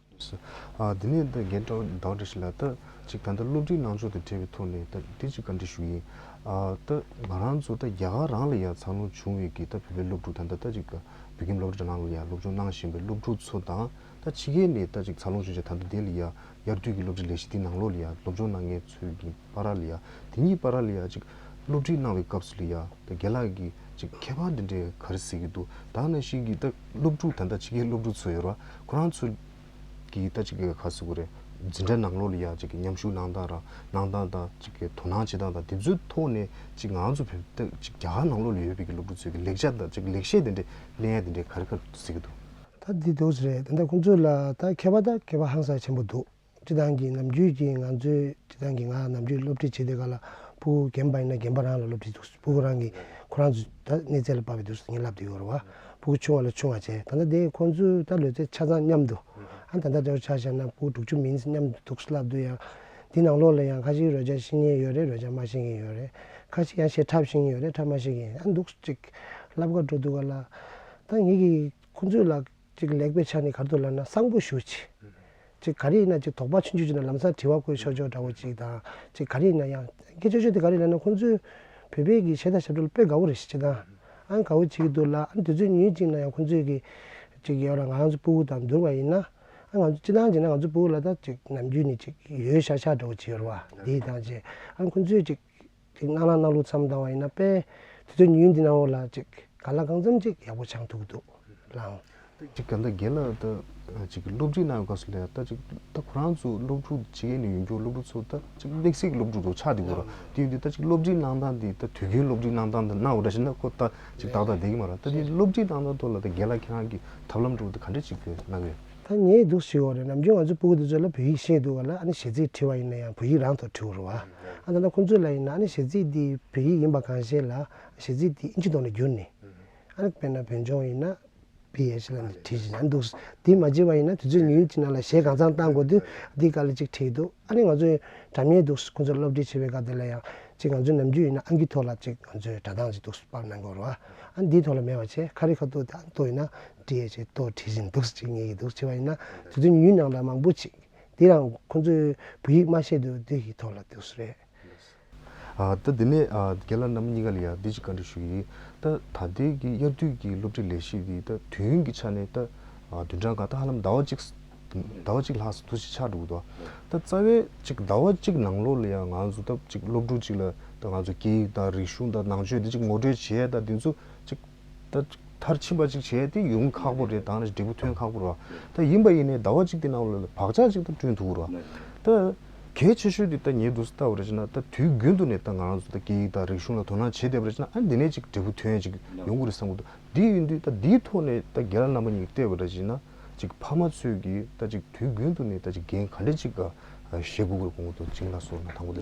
ཨ། འདི་ནས་ད་རྒན་ཟླ་བ་བཀྲ་ཤིས་ལགས། ད་ཅིག་ད་ལྟ་སློབ་ཁྲིད་གནང་ཕྱོགས་དང་འབྲེལ་བའི་ཐོག་ནས་ད་འདི་ཅིག་བཀའ་འདྲི་ཞུ་ཡིན། ཨ། ད་ང་རང་ཚོ་ད་རྒྱ་གར་རང་ལ་ཡ་འཚར་ལོངས་བྱུང་བའི་གི་ད་བོད་པའི་སློབ་ཕྲུག་ད་ལྟ་ད་ཅིག་བོད་ཁྱིམ་སློབ་གྲྭ་ནང་ལ་ཡ་སློབ་སྦྱོང་གནང་བཞིན་པའི་སློབ་ཕྲུག་ཚོ་དང་ད་ཕྱི་རྒྱལ་ནས་ད་ཅིག་འཚར་ལོངས་བྱུང་བྱས་ད་ལྟ་དེ་ལ་ཡ་དབྱར་དུས་ཀྱི་སློབ་ཁྲིད་ལས་གཞི་འདི་ནང་ལོགས་ལ་ཡ་སློབ་སྦྱོང་གནང་མཁན་ཚོའི་གི་བར་ལ་ཡ་དེ་གཉིས་བར་ལ་ཡ་ཅིག་སློབ་ཁྲིད་གནང་བའི་སྐབས་སུ་ལ་ཡ་ད་རྒན་ལགས་ཀྱིས་ཅིག་ཁྱད་པར་འདི་འདྲའི་ག་རེ་གཟིགས་ཀྱི་འདུག་ད་ནང་བཞིན་གྱི་ད་སློབ་ཕྲུག་ད་ལྟ་ཕྱི་རྒྱལ་སློབ་ཕྲུག་ཚོ་ཡོད་ར་ཁོ་རང་ཚོ་གི་ད་ཅིག་ག་རེ་ཟེར་དགོས་རེད། འཛིན་གྲྭ་ནང་ལོགས་ལ་ཡ་ཅིག་མཉམ་ཞུགས་གནང་སྟངས་ར་གནང་སྟངས་དང་ཅིག་གི་དོ་སྣང་བྱེད་སྟངས་དང་དེ་ཚོའི་ཐོག་ནས་ཅིག་ང་ཚོ་བོད་ད་ཅིག་རྒྱ་གར་ནང་ལོགས་ལ་ཡོད་པའི་གི་སློབ་ཕྲུག་ཚོའི་གི་ལེགས་ཆ་དང་ཅིག་ལེགས་བཤད་དེ་འདྲ་གླེང་ཡ་དེ་འདྲ་ག་རེ་ག་རེ་གཟིགས་ཀྱི་འདུག་ད་འདི་འདུག་ཟེར་རེད། ད་ལྟ་ཁོང་ཚོ་ལ་ད་ཁྱད་པར་ད་ཁྱད་པར་ཧང་སང་ཆེན་པོ་འདུག་སྤྱི་བཏང་གི་ནམ་རྒྱུན་གྱི་ང་ཚོའི་སྤྱི་བཏང་གི་ང་ནམ་རྒྱུན་སློབ་ཁྲིད་བྱེད་དུས་སྒང་ལ་ཕྲུ་གུ་རྒན་པ་ཡིན་ན་རྒན་པ་རང་ལ་སློབ་ཁྲིད་འདུག་ཕྲུ་གུ་རང་གི་ཁོ་རང་ཚོ་ད་གནས་ཚད་ལ་དཔག་པའི་འདུག་ངས་ལབ་བསྡད་ཡོད་རེད་བ། ཕྲུ་གུ་ཆུང་བ་ལ་ཆུང་བ་བྱས་ད་ལྟ་དེ་ཁོང་ཚོའི་ད་ལོ་ཚད་ཆ་ཚང་མཉམ་དུ་ཨ་ད་ལྟ་འདྲ་བོ་ཆ་བཞག་ན་ཕྲུ་གུ་དྲུག་ཅུ་མིན་མཉམ་དུ་འདུག་ལབ་དུས་ཡང་འདི་ནང་ལོགས་ལ་ཡང་ཁ་ཤས་རོལ་ཆ་ཤེས་མཁན་ཡོད་རེད། རོལ་ཆ་མ་ཤེས་མཁན་ཡོད་རེད། ཁ་ཤས་ཡང་གཞས་འཁྲབ་ཤེས་མཁན་ཡོད་རེད། འཁྲབ་མ་ཤེས་མཁན་ཨ་འདུག་ཅིག་ལབ་ག་འགྲོ་དུས་སྒང་ལ་ད་ངེད་ཀྱིས་ཁོང་ཚོ་ལ་ཅིག་ལེགས་པའི་ཆ་ནས་ག་རེ་འདུག་ལབ་ན་གསང་པོ་ཞེ་པོ་ཅིག་ཅིག་ག་རེ་ཡིན་ན་ཅིག་དོགས་པ་ཆུང་ཆུང་ཅིག་ན་ལམ་སང་དྲི་བ་བཀོད་ཆོག་ཆོག་འདྲ་བོ་ཅིག་དང་ཅིག་ག་རེ་ཡིན་ན་ཡང་སྐད་ཆ་ཤོད་དེ་ག་རེ་ལབ་ན་ཁོང་ཚོས་བོད་པའི་གི་གཞས་དང་ཞབས་བྲོ་ལ་དཔེ་དགའ་བོ་རེད་ཤག་སྤྱིར་བཏང་ཨ་དགའ་བོ་བྱེད་ཀྱི་འདུག་ལ་ཨ་དུས་ཚོད་ཉུང་ཉུང་ཅིག་ན་ཡང་ཁོང་ཚོས་གི་ཅིག་ཡོད་ར་ང་རང་ཚོ་ཕྲུ་གུ་དང་བསྡུར་བ་ཡིན་ན་ཨ་ང་ཚོ་སྤྱིར་བཏང་བྱས་ན་ང་ཚོ་ཕྲུ་གུ་ལ་ད་ཅིག་ནམ་རྒྱུན་ནས་ཅིག་ཡོད་ཤག་ཤག་འདྲ་བོ་ཅིག་ཡོད་ར་བ་འདི་དང་བཅས་ཨ་ཁོང་ཚོས་ཅིག་ཅིག་གནང་ལ་གནང་ལུགས་མཚམས་བཏང་བ་ཡིན་ན་དཔེ་དུས་ཚོད་ཉུང་ཉུང་འདི་ནང་འོག་ལ་ཅིག་གང་ལ་གང་འཚམ་ཅིག་ཡག་པོ་ཆགས་ཐུབ་ཀྱི་འདུག་ལགས། ཅིག་ག་འདྲ་རྒན་ལགས་ད་ཅིག་སློབ་ཁྲིད་གནང་བའི་སྐབས་སུ་ལ་ད་ཅིག་ད་ཁོ་རང་ཚོ་སློབ་ཕྲུག་ཕྱི་རྒྱལ་ནས་ཡོང་རྒྱུ་སློབ་ཕྲུག་ཚོ་ད་ཅིག་དམིགས་བསལ་གྱི་སློབ་ཕྲུག་ཚོ་ཆགས་བསྡད་ཡོད་ར་དེ་ཡིན་དུས་ད་ཅིག་སློབ་ཁྲིད་གནང་སྟངས་འདི་ད་དུས་རྒྱུན་སློབ་ཁྲིད་གནང་སྟངས་འདི་གནང་བ་འདྲ་ཞིག་ན་ཁོ་ད་ཅིག་ཏག་ཏག་བསྡད་ཀྱི་མ་རེད། ད་དེ་སློབ་ཁྲིད་གནང་སྟངས་ཐོག་ལ་ད་རྒན་ལགས་ཁྱེད་རང་གི་ཐབས་ལམ་འདྲ་བོ་ད་ག་འདྲ་ཅིག་གནང་གི་ཡོད། ད་ངས་འདུག་ཞུ་བ་རེད། ནམ་རྒྱུན་ང་ཚོ་ཕྲུ་གུ་འདི་ཚོ་ལ་བོད་ཡིག་ཤེས་འདུག་ག་ལ་ཨ་ནི་གཞས་ཚིག་བྲིས་པ་ཡིན་ན་ཡང་བོད་ཡིག་རང་ཐོག་བྲིས་པ་རེད་བ། ཨ་ད་ལྟ་ཁོང་ཚོ་ལ་ཡིན་ན་ཨ་ནི་གཞས་ཚིག་འདི་བོད་ཡིག་ཡིན་པ་གང་ཤེས་ལ་གཞས་ཚིག་འདི་ཨིན་ཇི་ཐོག་ནས་བསྒྱུར་ནས་ཨ་ནི་དཔེར་ན་བོད་ལྗོངས་ཡིན་ན་བི་ཨེཆ་ལ་འདི་བྲིས་ཤིང་ཨ་འདུག་འདི་མ་བརྗེད་པ་ཡིན་ན་དུས་ཚོད་ཉུང་ཉུང་ཅིག་ནང་ལ་གཞས་གང་ཚང་བཏང་དགོས་དུས་འདི་ག་ལ་ཅིག་བྲིས་འདུག་ཨ་ནི་ང་ཚོའི་སྒྲ་སྙན་འདུག་ཁོང་ཚོ་སློབ་ཁྲིད་བྱེད་པའི་སྐབས་དེ་ལ་ཡང་ཅིག་ང་ཚོའི་ནམ་རྒྱུན་ཡིན་ན་ཨང་ཀི་ཐོག་ལ་ཅིག་ང་ཚོའི་སྒྲ་གདངས་ཅིག་འདུག་པར་གནང་དགོས་རེད་བ། ཨ་འདིའི་ཐོག་ལ་མེད་པ་བྱས་ཁ་རི་ཁ་ཐུག་དང་ཐོག་ཡིན་ན་བྲིས་ཡས་ཅིག་ཐོག་བྲིས་བཞིན་འདུག་ཅིག་ངེད་ཀྱི་འདུག་བྱས་པ་ཡིན་ན་དུས་ཚོད་ཉུང་ཉུང་ནང་ལ་མང་པོ་ཅིག་འདི་རང་ཁོང་ཚོས་བོད་ཡིག་མ་ཤེས་དུས་འདི་གི་ཐོག་ལ་འདུག་རེད། ཨ་ད་འདི་ནས་ཨ་རྒན་ལགས་རྣམ་པ་གཉིས་ཀ་ལ་ཡང་འདི་ཅིག་བཀའ་འདྲི་ཞུ་གི་ཡིན། ད་ད་ལྟའི་གི་དབྱར་དུས་ཀྱི་སློབ་ཁྲིད་ལས་གཞི་འདི་ད་དུས་ཡུན་གྱི་ཆ་ནས་ད་ཨ་བདུན་ཕྲག་གང་ད་ཧ་ལམ་ཟླ་བ་གཅིག་ཟླ་བ་གཅིག་ལྷག་ཙམ་དུ་ཞིག་ཆགས་འགྲོ་གི་འདུག་ད་རྩ་བའི་ཅིག་ཟླ་བ་གཅིག་ནང་ལོགས་ལ་ཡང་ང་ཚོ་ད་ཅིག་སློབ་ཕྲུག་ཅིག་ལ་ད་ང་ཚོ་སྐད་ཡིག་དང་རིག་གཞུང་དང་ནང་ཆོས་འདི་ཅིག་ངོ་སྤྲོད་བྱས་ད་འདི་ཚོ་ཅིག་ད་མཐར་ཕྱིན་པ་ཅིག་བྱས་ཏེ་ཡོང་ཁག་པོ་རེད། ད་ནི་འབྲས་བུ་ཐོན་ཁག་པོ་རེད། ད་ཡིན་པ་ཡིན་ནའི་ཟླ་བ་གཅིག་དེ་ནང་ལ་བག་ཆགས་ཅིག་ད་བསྐྲུན་ཐུབ་རེད། ད་གལ་ཆེ་ཤོས་དེ་ད་ངས་འདུག་སེ་ལྟ་བ་རེད་ཅེ་ན་ད་དུས་རྒྱུན་དུ་ནས་ད་ང་རང་ཚོ་ད་སྐད་ཡིག་དང་རིག་གཞུང་ལ་དོ་སྣང་བྱེད་བསྡད་པ་རེད་ཅེ་ན་ཨ་འདི་ནས་ཅིག་འབྲས་བུ་ཐོན་ཅིག་ཡོང་གི་རེད་བསམ་གྱི་འདུག་འདི་ཡིན་དུས་ད་འདིའི་ཐོག་ནས་ད་རྒན་ལགས་རྣམ་པ་གཉིས་བལྟས་པ་རེད་ཅེ་ན་ཅིག་ཕ་མ་ཚོས་ཀྱིས་ད་ཅིག་དུས་རྒྱུན་དུ་ནས་ད་ཅིག་འགན་ག་འདྲ་ཅིག་བཞེས་དགོས་ཀྱི་རེད་དགོངས་ཀྱི་འདུག་ཅིང་ལ་སོགས་ན་དང་པོ་དེ།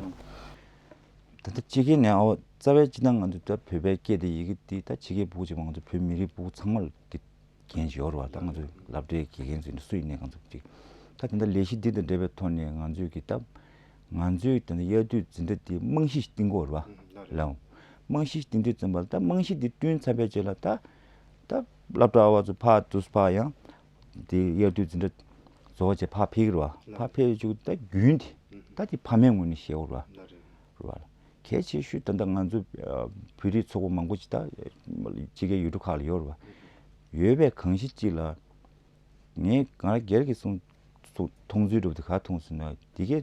ད་ལྟ་ཕྱི་རྒྱལ་ནས་ཨོ་རྩ་བའི་སྤྱི་བཏང་ང་ཚོ་ད་བོད་པའི་སྐད་དེ་ཡི་གེ་འདི་ད་ཕྱི་རྒྱལ་ཕྲུ་གུ་ཅིག་མ་ང་ཚོ་བོད་མི་རིགས་ཕྲུ་གུ་ཚང་མ་ལ་འདི་འགན་ཅིག་ཡོད་རེད་བ། ད་ང་ཚོ་སློབ་གྲྭའི་དགེ་རྒན་ཚོ་ཡིན་ན་སུ་ཡིན་ནའི་ང་ཚོ་ཅིག་ད་དེ་འདྲ་ལས་གཞི་འདི་དང་འབྲེལ་བའི་ཐོག་ནས་ང་ཚོས་ཀྱི་ད་ང་ཚོའི་ད་ལྟ་དབྱར་དུས་འཛིན་གྲྭ་འདི་རྨང་གཞི་ཞིག་བཏིང་དགོས་རེད་བ། ལགས་འོང་། རྨང་གཞི་ཞིག་བཏིང་དུས་ཙམ་པ་ལ་ད་རྨང་གཞི་འདི་བསྐྲུན་ཚར་བའི་རྗེས་ལ་ད་ད་སློབ་གྲྭ་ཨ་བ་ཚོ་ཕར་དུས་ཕར་ཡང་འདི་དབྱར་དུས་འཛིན་གྲྭ་རྫོགས་རྗེས་ཕར་ཕེབས་ཀྱི་རེད་བ། ཕར་ཕེབས་བཅུག་ད་རྒྱུན་དེ་ད་དེ་ཕ་མའི་ངོས་ནས་བཞེས་དགོས་རེད་བ། རེད་བ། གལ་ཆེ་ཤོས་ད་ལྟ་ང་ཚོ་བོད་རིགས་ཚོགས་པ་མང་པོ་ཅིག་ད་ཕྱི་རྒྱལ་ཡུལ་གྲུ་ཁག་ལ་ཡོད་རེད་བ། ཡོད་པའི་གང་ཞིག་ཅིག་ལ་ངས་ང་རང་སྒེར་གྱི་གསུང་གསུང་མཐོང་ཚུལ་འདྲ་བོ་དེ་ག་མཐོང་སོང་ན་དེ་གའི་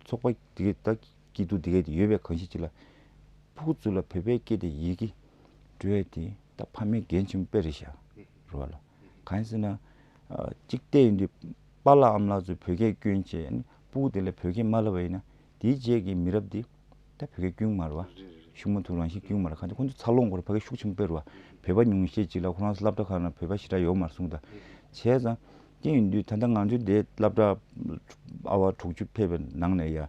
ཚོགས་པ་དེ་གའི་ད་སྐྱིད་སྡུག་དེ་གའི་དེ་ཡོད་པའི་གང་ཞིག་ཅིག་ལ་ཕྲུ་གུ་ཚོ་ལ་བོད་པའི་སྐད་དེ་ཡི་གེ་འབྲི་ཡས་དེ་ད་ཕ་མའི་འགན་ཆེན་པོ་དཔེ་རེད་ཤག་རེད་བ་ལ། གང་ཡིན་ཟེར་ན་ཨ་གཅིག་བལྟས་ཡོང་དུས་པཱ་ལགས་ཨ་མ་ལགས་ཚོས་བོད་སྐད་སྐྱོན་བྱས་ཨ་ནི་ཕྲུ་གུ་དེ་ལ་བོད་སྐད་མ་བསླབ་པ་ཡིན་ན་དེའི་རྗེས་ཀྱི་མི་རབས་འདི་ད་བོད་སྐད་སྐྱོན་གྱི་མ་རེད་བ། ཤུགས་མ་ཐུག་རང་བཞིན་སྐྱོན་གྱི་མ་རེད། གང་ཅི་ཁོང་ཚོ་འཚར་ལོངས་སྐོར་ཕ་གི་ཤུགས་ཆེན་པོ་སྤེལ་རེད་བ། བོད་པ་ཉུང་ཤས་ཅིག་ལ་ཁོ་རང་ཚོ་སློབ་གྲྭ་ཁག་ནང་བོད་པ་ཞེ་དྲག་ཡོད་མ་རེད་གསུངས་ད། བྱས་ཙང་དེ་ཡིན་དུས་ད་ལྟ་ང་ཚོའི་དེ་སློབ་གྲྭ་ཨ་བ་དྲུག་ཅུ་ཕེབས་པའི་ནང་ནས་ཡ་ཨ་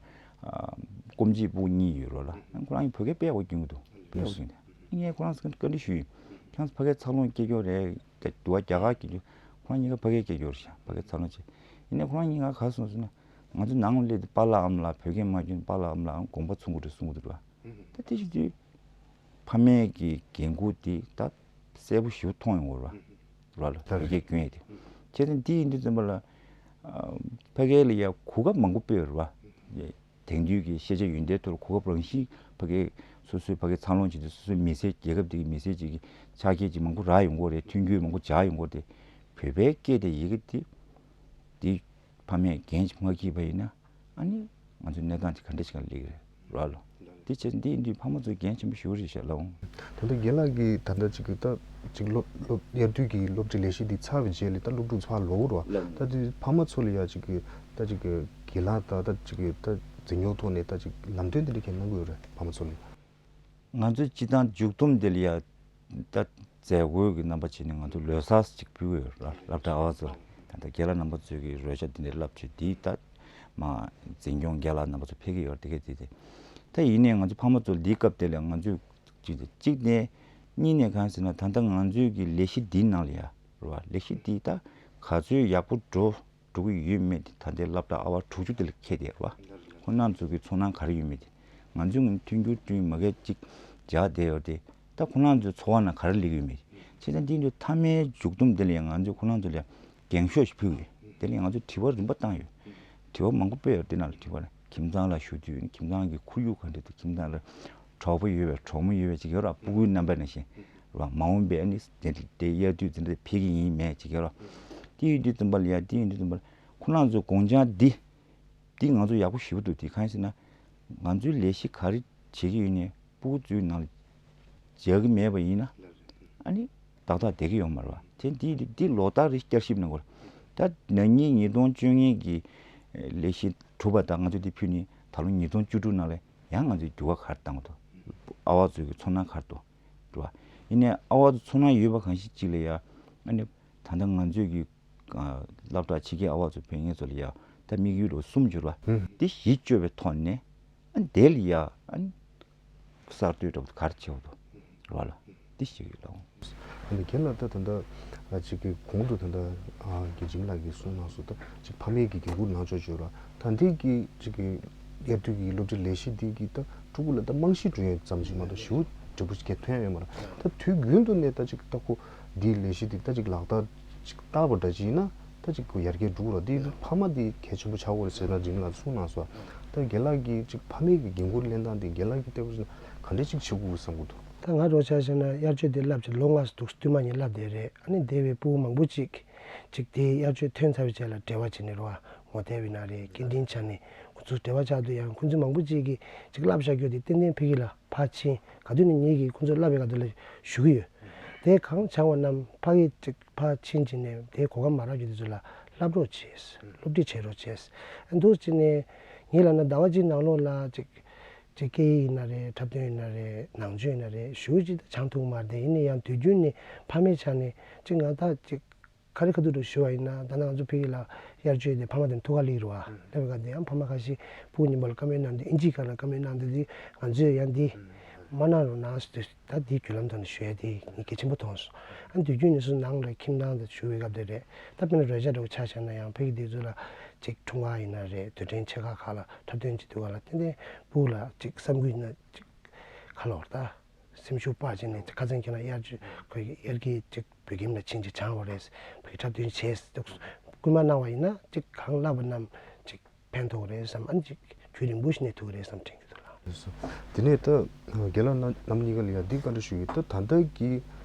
སྐུ་མཆེད་ཕྲུ་གུ་གཉིས་ཡོད་རོགས་ལ། ཁོ་རང་གིས་བོད་སྐད་དཔེ་ཡག་པོ་སྐྱོན་གྱི་འདུག་དཔེ་ཡག་པོ་སྐྱོན་འདུག་ངས་ཁོ་རང་ཚོ་བཀའ་འདྲི་ཞུས་ཡིན། ཁྱེད་རང་ཚོ་ཕ་གིར་འཚར་ལོངས་སྐྱེལ་རྒྱུ་རེད། དེ་དུ་བ་རྒྱ་གར་སྐྱེལ་རྒྱུ། ཁོ་རང་གཉིས་ཀ་ཕ་གིར་སྐྱེལ་རྒྱུ་རེད་ཤག་ཕ་གིར་འཚར་ལོངས་བྱས། ཡིན་ནའི་ཁོ་རང་གཉིས་ཀ་ག་རེ་གསུངས་ཟེར་ན། ང་ཚོ་ནང་ལ་སླེབས་དུས་པཱ་ལགས་ཨ་མ་ལགས་བོད་སྐད་མ་སྐྱོན་པཱ་ལགས་ཨ་མ་ལགས་དགོངས་པ་ཚོམ་གྱི་རེད་གསུང་གི་འདུག་ར། ད་དེ་བྱེད་དུས་ཕ་མས་ཀྱི་འགན་ཁུར་དེ་ད་གསལ་པོ་ཞེ་པོ་མཐོང་ཡོང་གི་རེད་བ། ར་ལ་བོད་སྐད་སྐྱོན་ཡས་དེ། བྱས་ཙང་འདི་ཡིན་དུས་ཙམ་པ་ལ་ཨ་ཕ་གི་ལ་ཡ་གོ་སྐབས་མང་པོ་སྤྲད་ཡོད་རེད་བ། དེང་དུས་ཀྱི་ཤེས་བྱ་ཡོན་ཏན་ཐོག་ལ་གོ་སྐབས་རང་བཞིན་ཕ་གི་སོ་སོའི་ཕ་གི་འཚར་ལོངས་བྱེད་དུས་སོ་སོའི་མི་སེར་རྒྱལ་ཁབ་འདི་གི་མི་སེར་ཅིག་གི་ཆ་རྐྱེན་ཅིག་མང་པོ་རག་ཡོང་གི་རེད། མཐུན་འགྱུར་མང་པོ་སྦྱར་ཡོང་གི་རེད། དེ་བོད་པའི་སྐད་དེ་ཡི་གེ་དེ་དེ་ཕ་མས་འགན་ཅིག་མ་འཁྱེར་བ་ཡིན་ན་ཨ་ནི་ང་ཚོའི་གནས་སྟངས་དེ་ག་འདྲ་ཞིག་ལ་སླེབས་ཀྱི་རེད་ར་ལོ། དེ་བྱས་ཙང་འདི་ཡིན་དུས་ཕ་མ་ཚོའི་འགན་ཆེན་པོ་ཞེ་པོ་རེད་ཤག་ལགས་འོང་། ད་ལྟ་རྒན་ལགས་ཀྱིས་ད་ལྟ་ཅིག་གི་ད་ཅིག་སློབ་སློབ་དབྱར་དུས་ཀྱི་སློབ་ཁྲིད་ལས་གཞི་འདི་ཚར་བའི་རྗེས་ལ་ད་སློབ་ཕྲུག་ཚུར་ལོག་རོགས། ལགས། ད་དེ་ཕ་མ་ཚོ་ལ་ཡ་ཅིག་གི་ད་ཅིག་གི་རྒན་ལགས་ད་ད་ཅིག་གི་ད་འཛིན་སྐྱོང་ཐོག་ནས་ད་ཅིག་ལམ་སྟོན་འདི་འདྲ་གང་གནང་གི་ཡོད་རེད་ཕ་མ་ཚོ་ལ། ང་ཚོས་སྤྱིར་བཏང་མཇུག་བསྡོམས་འདི་ལ་ཡ་ད་མཛད་སྒོའི་གི་རྣམ་པ་བྱས་ནས་ང་ཚོ་ལོ་གསར་ཅིག་ཕུལ་གི་ཡོད་ར། སློབ་གྲྭ་ཨ་བ་ཚོ་ད་ལྟ་རྒན་ལགས་རྣམ་པ་ཚོས་གི་རོལ་ཆ་འདི་འདྲ་བསླབ་བྱས་འདི་ད་མ་འཛིན་སྐྱོང་རྒན་ལགས་རྣམ་པ་ཚོ་ཕེབས་ཀྱི་ཡོད་རེད། དེ་ག་དེ་དེ་ད་ཡིན་ནའི་ང་ཚོ་ཕ་མ་ཚོ་འདིའི་སྐབས་དེ་ལ་ང་ཚོས་གཅིག་དེ་གཅིག་ནས་གཉིས་ནས་གང་ཟེར་ན་ད་ལྟ་ང་ཚོའི་གི་ལས་གཞི་འདིའི་ནང་ལ་ཡ་རེད་བ། ལས་གཞི་འདི་ད་ག་ཚོད་ཡག་པོ་འགྲོ་འགྲོ་གི་ཡོད་མེད་དེ་ད་ལྟའི་སློབ་གྲྭ་ཨ་བ་དྲུག་ཅུ་དེ་ལ་ཁེལ་བསྡད་རེད་བ། ཁོང་རྣམ་ཚོ་གི་ཚོར་སྣང་ག་རེ་ཡོད་མེད་དེ། ང་ཚོས་ངོས་མཐུན་འགྱུར་བསྐྲུན་མ་གལ་གཅིག་སྦྱར་བསྡད་ཡོད་དེ། ད་ཁོང་རྣམ་ཚོའི་ཚོར་བ་ནང་ག་རེ་སླེབས་ཀྱི་ཡོད་མེད་དེ། བྱས་ཙང་འདི་འདྲའི་མཐའ་མའི་མཇུག་བསྡོམས་དེ་ལ་ཡང་ང་ཚོས་ཁོང་རྣམ་ཚོ་ལ་འགེངས་ཤོག་ཞིག་ཕུལ་གི་ཡོད། དེ་ལ་ཡང་ང་ཚོས་དྲི་བ་རིམ་པ་བཏང་ཡོད། དྲི་བ་མང་པོ་སྤེལ་ཡོད། དེ་ནང་ལ་དྲི་བ་ལ་ཁྱིམ་ཚང་ལ་ཞུ་དུས་ཁྱིམ་ཚང་གི་ཁོར་ཡུག་ག་འདྲ་འདུག་ཁྱིམ་ཚང་ལ་གྲོགས་པོ་ཡོད་པས་གྲོགས་མོ་ཡོད་པས་ཅིག་ཡོད་ར། ཕྲུ་གུའི་རྣམ་པ་ནང་བཞིན་ར། མ་འོངས་པའི་ཨ་ནི་དེ་དེ་དབྱར་དུས་དེ་འདྲ་ཕེབས་ཀྱི་ཡིན་མེད་ཅིག་ཡོད་ར། དེ་ཡོད་དུས་ཙམ་པ་ལ་ཡ་དེ་ཡོད་དུས་ཙམ་པ་ལ་ཁོང་རྣམ་ཚོའི་དགོངས་འཆར་འདི་འདི་ང་ཚོ་ཡག་པོ་ཞེ་པོ་འདུག་དེ་གང་ཡིན་ཟེར་ན་ང་ཚོའི་ལས་གཞི་ག་རེ་བྱེད་ཀྱི་ཡོད་ནའི་ཕྲུ་གུ་ཚོའི་ནང་ལ་སྦྱར་གྱི་མེད་པ་ཡིན་ན་ཨ་ནི་ཏག་ཏག་བསྡད་ཀྱི་ཡོད་མ་རེད་བ། དེ་འདི་འདི་ལོ་ལྟར་རེ་བསྐྱར་ཞིབ་གནང་དགོས་རེད། ད་ན་ནིང་ཉིས་སྟོང་བཅོ་ལྔ་གི་ལས་གཞི་གྲུབ་པ་དང་ང་ཚོས་འདི་ཕུལ་ནས་ད་ལོ་ཉིས་སྟོང་བཅུ་དྲུག་ནང་ལ་ཡང་ང་ཚོས་འགྱུར་བ་ག་རེ་བཏང་དགོས་འདུག་ཨ་བ་ཚོའི་གི་ཚོར་སྣང་ག་རེ་འདུག་རེད་བ། ཡིན་ནའི་ཨ་བ་ཚོ་ཚོར་སྣང་ཡོད་པ་གང་ཞིག་ཅིག་ལ་ཡ་ཨ་ནི་ད་ལྟ་ང་ཚོས་ཀྱི་ཨ་སློབ་གྲྭ་ཕྱི་རྒྱལ་ཨ་བ་ཚོ་ཕེབས་མཁན་ཚོ་ལ་ཡ་ད་དམིགས་ཡུལ་ལོ་གསུམ་འགྱུར་བ་ཧུམ། དེ་གཞི་བཅོལ་བའི་ཐོག་ནས་ཨ་ནི་དེ་ལ་ཡ་ཨ་ནི་གསར་གཏོད་འདྲ་པོ་ག་རེ་བྱེད་དགོས་འདུག་རེད་བ་ལ་དེ་ཞིག་ཡོད་ལ། ཨ་ནི་རྒན་ལགས་ད་ད་ལྟ་ཅིག་གི་གོང་དུ་ད་ལྟ་ཨ་དགེ་འཇིམ་ལགས་ཀྱིས་གསུངས་གནང་སོང་། ད་ཅིག་ཕ་མས་ཀྱི་འགན་ཁུར་གནང་ཕྱོགས་བརྗོད་ར། ད་འདི་གི་ཅིག་གི་དབྱར་དུས་ཀྱི་སློབ་ཁྲིད་ལས་གཞི་འདི་གི་ད་ཕྲུ་གུ་ལ་ད་རྨང་གཞི་བསྐྲུན་ཡས་ཙམ་ཞིག་མ་གཏོགས་ཞེ་པོ་འབྲས་བུ་ཞིག་གང་ཐོན་ཡ་ཡོད་མ་རེད། ད་དུས་རྒྱུན་དུ་ནས་ད་ཅིག་ད་ཁོ་འདིའི་ལས་གཞི་འདི་ད་ཅིག་ལག་བསྟར་ཅིག་བསྟར་བ་འདྲ་ཅིག་ཡིན་ན་ད་ཅིག་ཁོ་ཡར་རྒྱས་འགྲོ་གི་རེད། འདི་ཕ་མ་འདི་གལ་ཆེན་པོ་ཆགས་ཀྱི་རེད་ཟེར་ན་འཇིམ་ལགས་གསུངས་གནང་སོང་། ད་རྒན་ལགས་ཀྱིས་ཅིག་ཕ་མའི་གི་འགན་ཁུར་ལེན་སྟངས་འདི་རྒན་ལགས་ཀྱིས་བལྟས་པ་ཡིན་ན་ག་འདྲ་ཅིག་བྱེད་དགོས་བསམ་གྱི་འདུག་ད་ང་རང་ཆ་བཞག་ན་དབྱར་ཆོས་འདི་བསླབ་བྱས་ལོ་ལྔ་ཙམ་འདུག་སྟོད་མ་ཉིད་བསླབ་བསྡད་རེད། ཨ་ནི་འདས་པའི་ཕྲུ་གུ་མང་པོ་ཅིག་ཅིག་དེ་དབྱར་ཆོས་ཐོན་ཚར་བའི་རྗེས་ལ་འབྲེལ་བ་བྱས་ནས་རེད་བ། ངོ་དེབ་ཡིན་ན་རེད། སྐད་འཕྲིན་ཆ་ནས་ཁོ་ཚོ་འབྲེལ་བ་ཆགས་དུས་ཡང་ཁོ་ཚོས་མང་པོ་ཅིག་གིས་ཅིག་བསླབ་བཞག་རྒྱུ་དེ་ཏན་ཏན་ཕ་གི་ལ་ཕར་ཕྱིན། ག་དུས་ནས་ངེད་ཀྱིས་ཁོ་ཚོར་བསླབ་པའི་སྐབས་དེ་ལ་ཞུ་གི་ཡོད། དེ་གང་སྦྱངས་པ་རྣམས་ཕ་གི་ཅིག་ཕར་ཕྱིན་བྱས་ནས་དེ་གོ་སྐབས་མ་རག་རྒྱུ་དེ་ཚོ་ལ་བསླབ་རོགས་བྱས། སློབ་ཁྲིད་བྱེད་རོགས་བྱས། འདུག་བྱས་ནས་ངེད་ལ་ན་ཟླ་བ་གཅིག་ནང་ལོགས་ལ་ཅིག་ཅིག་སྐད་ཡིག་ཡིན་ན་རེད། འཁྲབ་སྟོན་ཡིན་ན་རེད། ནང་ཆོས་ཡིན་ན་རེད། ཞེ་པོ་ཅིག་ད་སྦྱང་ཐུབ་མ་རེད། དེ་ཡིན་ན་ཡང་དུས་རྒྱུན་ནས་ཕ་མའི་ཆ་ནས་ཅིག་ང་ད་ཅིག་ཁ་རི་ཁ་ཐུག་ཏུ་ཞུ་བ་ཡིན་ན་ད་ནང་ང་ཚོ་ཕ་གི་ལ་དབྱར་ཆོས་དེ་ཕ་མ་དེ་ཐུགས་ཁ་ལི་རུ་བ་སླེབས་པའི་སྐབས་དེ་ཡང་ཕ་མ་ཁ་ཤས་ཕྲུ་གུ་ཉིན་མོ་ལ་བཀའ་མོལ་གནང་དུས་ཨིན་ཇིའི་སྒང་ལ་བཀའ་མོལ་གནང་དུས་དེ་ང་ཚོས་ཡང་འདི་མ་གནང་རོགས་གནང་ཟེར་དུས་ད་འདིའི་བརྒྱུད་ལམ་ཐོག་ནས་ཞུ་ཡ་དེ་ངས་གལ་ཆེན་པོ་མཐོང་སོང་། ཨ་དུས་རྒྱུན་ནས་སུ་ནང་ལ་ཁྱིམ་ནང་དུ་ཞུ་བའི་སྐབས་དེ་རེད། ད་དཔེར་ན་རོལ་ཆ་འདྲ་བོ་ཆ་བཞག་ན་ཡང་ཕ་གི་འདི་ཚོ་ལ་ཅིག་འཁྲུངས་སྐར་ཡིན་ན་རེད། དུས་དྲན་ཆེ་ཁག་ཁག་ལ་འཁྲབ་སྟོན་བྱེད་དུས་སྒང་ལ་ཏན་ཏན་ཕྲུ་གུ་ལ་ཅིག་བསམ་གྱིས་ན་ཅིག་ཁ་ལོ་ད། སེམས་ཤུགས་སྤར་བྱས་ནས་ཁ་སང་ཁྱེད་རང་དབྱར་ཆོས་ཁོའི་དབྱར་སྐྱིད་ཅིག་བོད་ཁྱིམ་ལ་ཕྱིན་ཅིག་སྦྱང་དགོས་རེད། བོད་ཀྱི་འཁྲབ་སྟོན་བྱས་འདུག་སྐུལ་མ་གནང་བ་ཡིན་ན་ཅིག་གང་བསླབ་པ་རྣམས་ཅིག་ཕན་ཐོགས་རེད་བསམ། ཨ་ནི་ཅིག་རྒྱུན་རིང་པོ་ཞིག་གནས་ཐུབ་ཀྱི་རེད་བསམ་དྲན་གྱི་འདུག་ལགས། དེ་ནས་ད་རྒན་ལགས་རྣམ་རྣམ་གཉིས་ཀ་ལ་ཡང་འདི་བཀའ་འདྲི་ཞུ་ཡི། ད་ད་ལྟ་གི་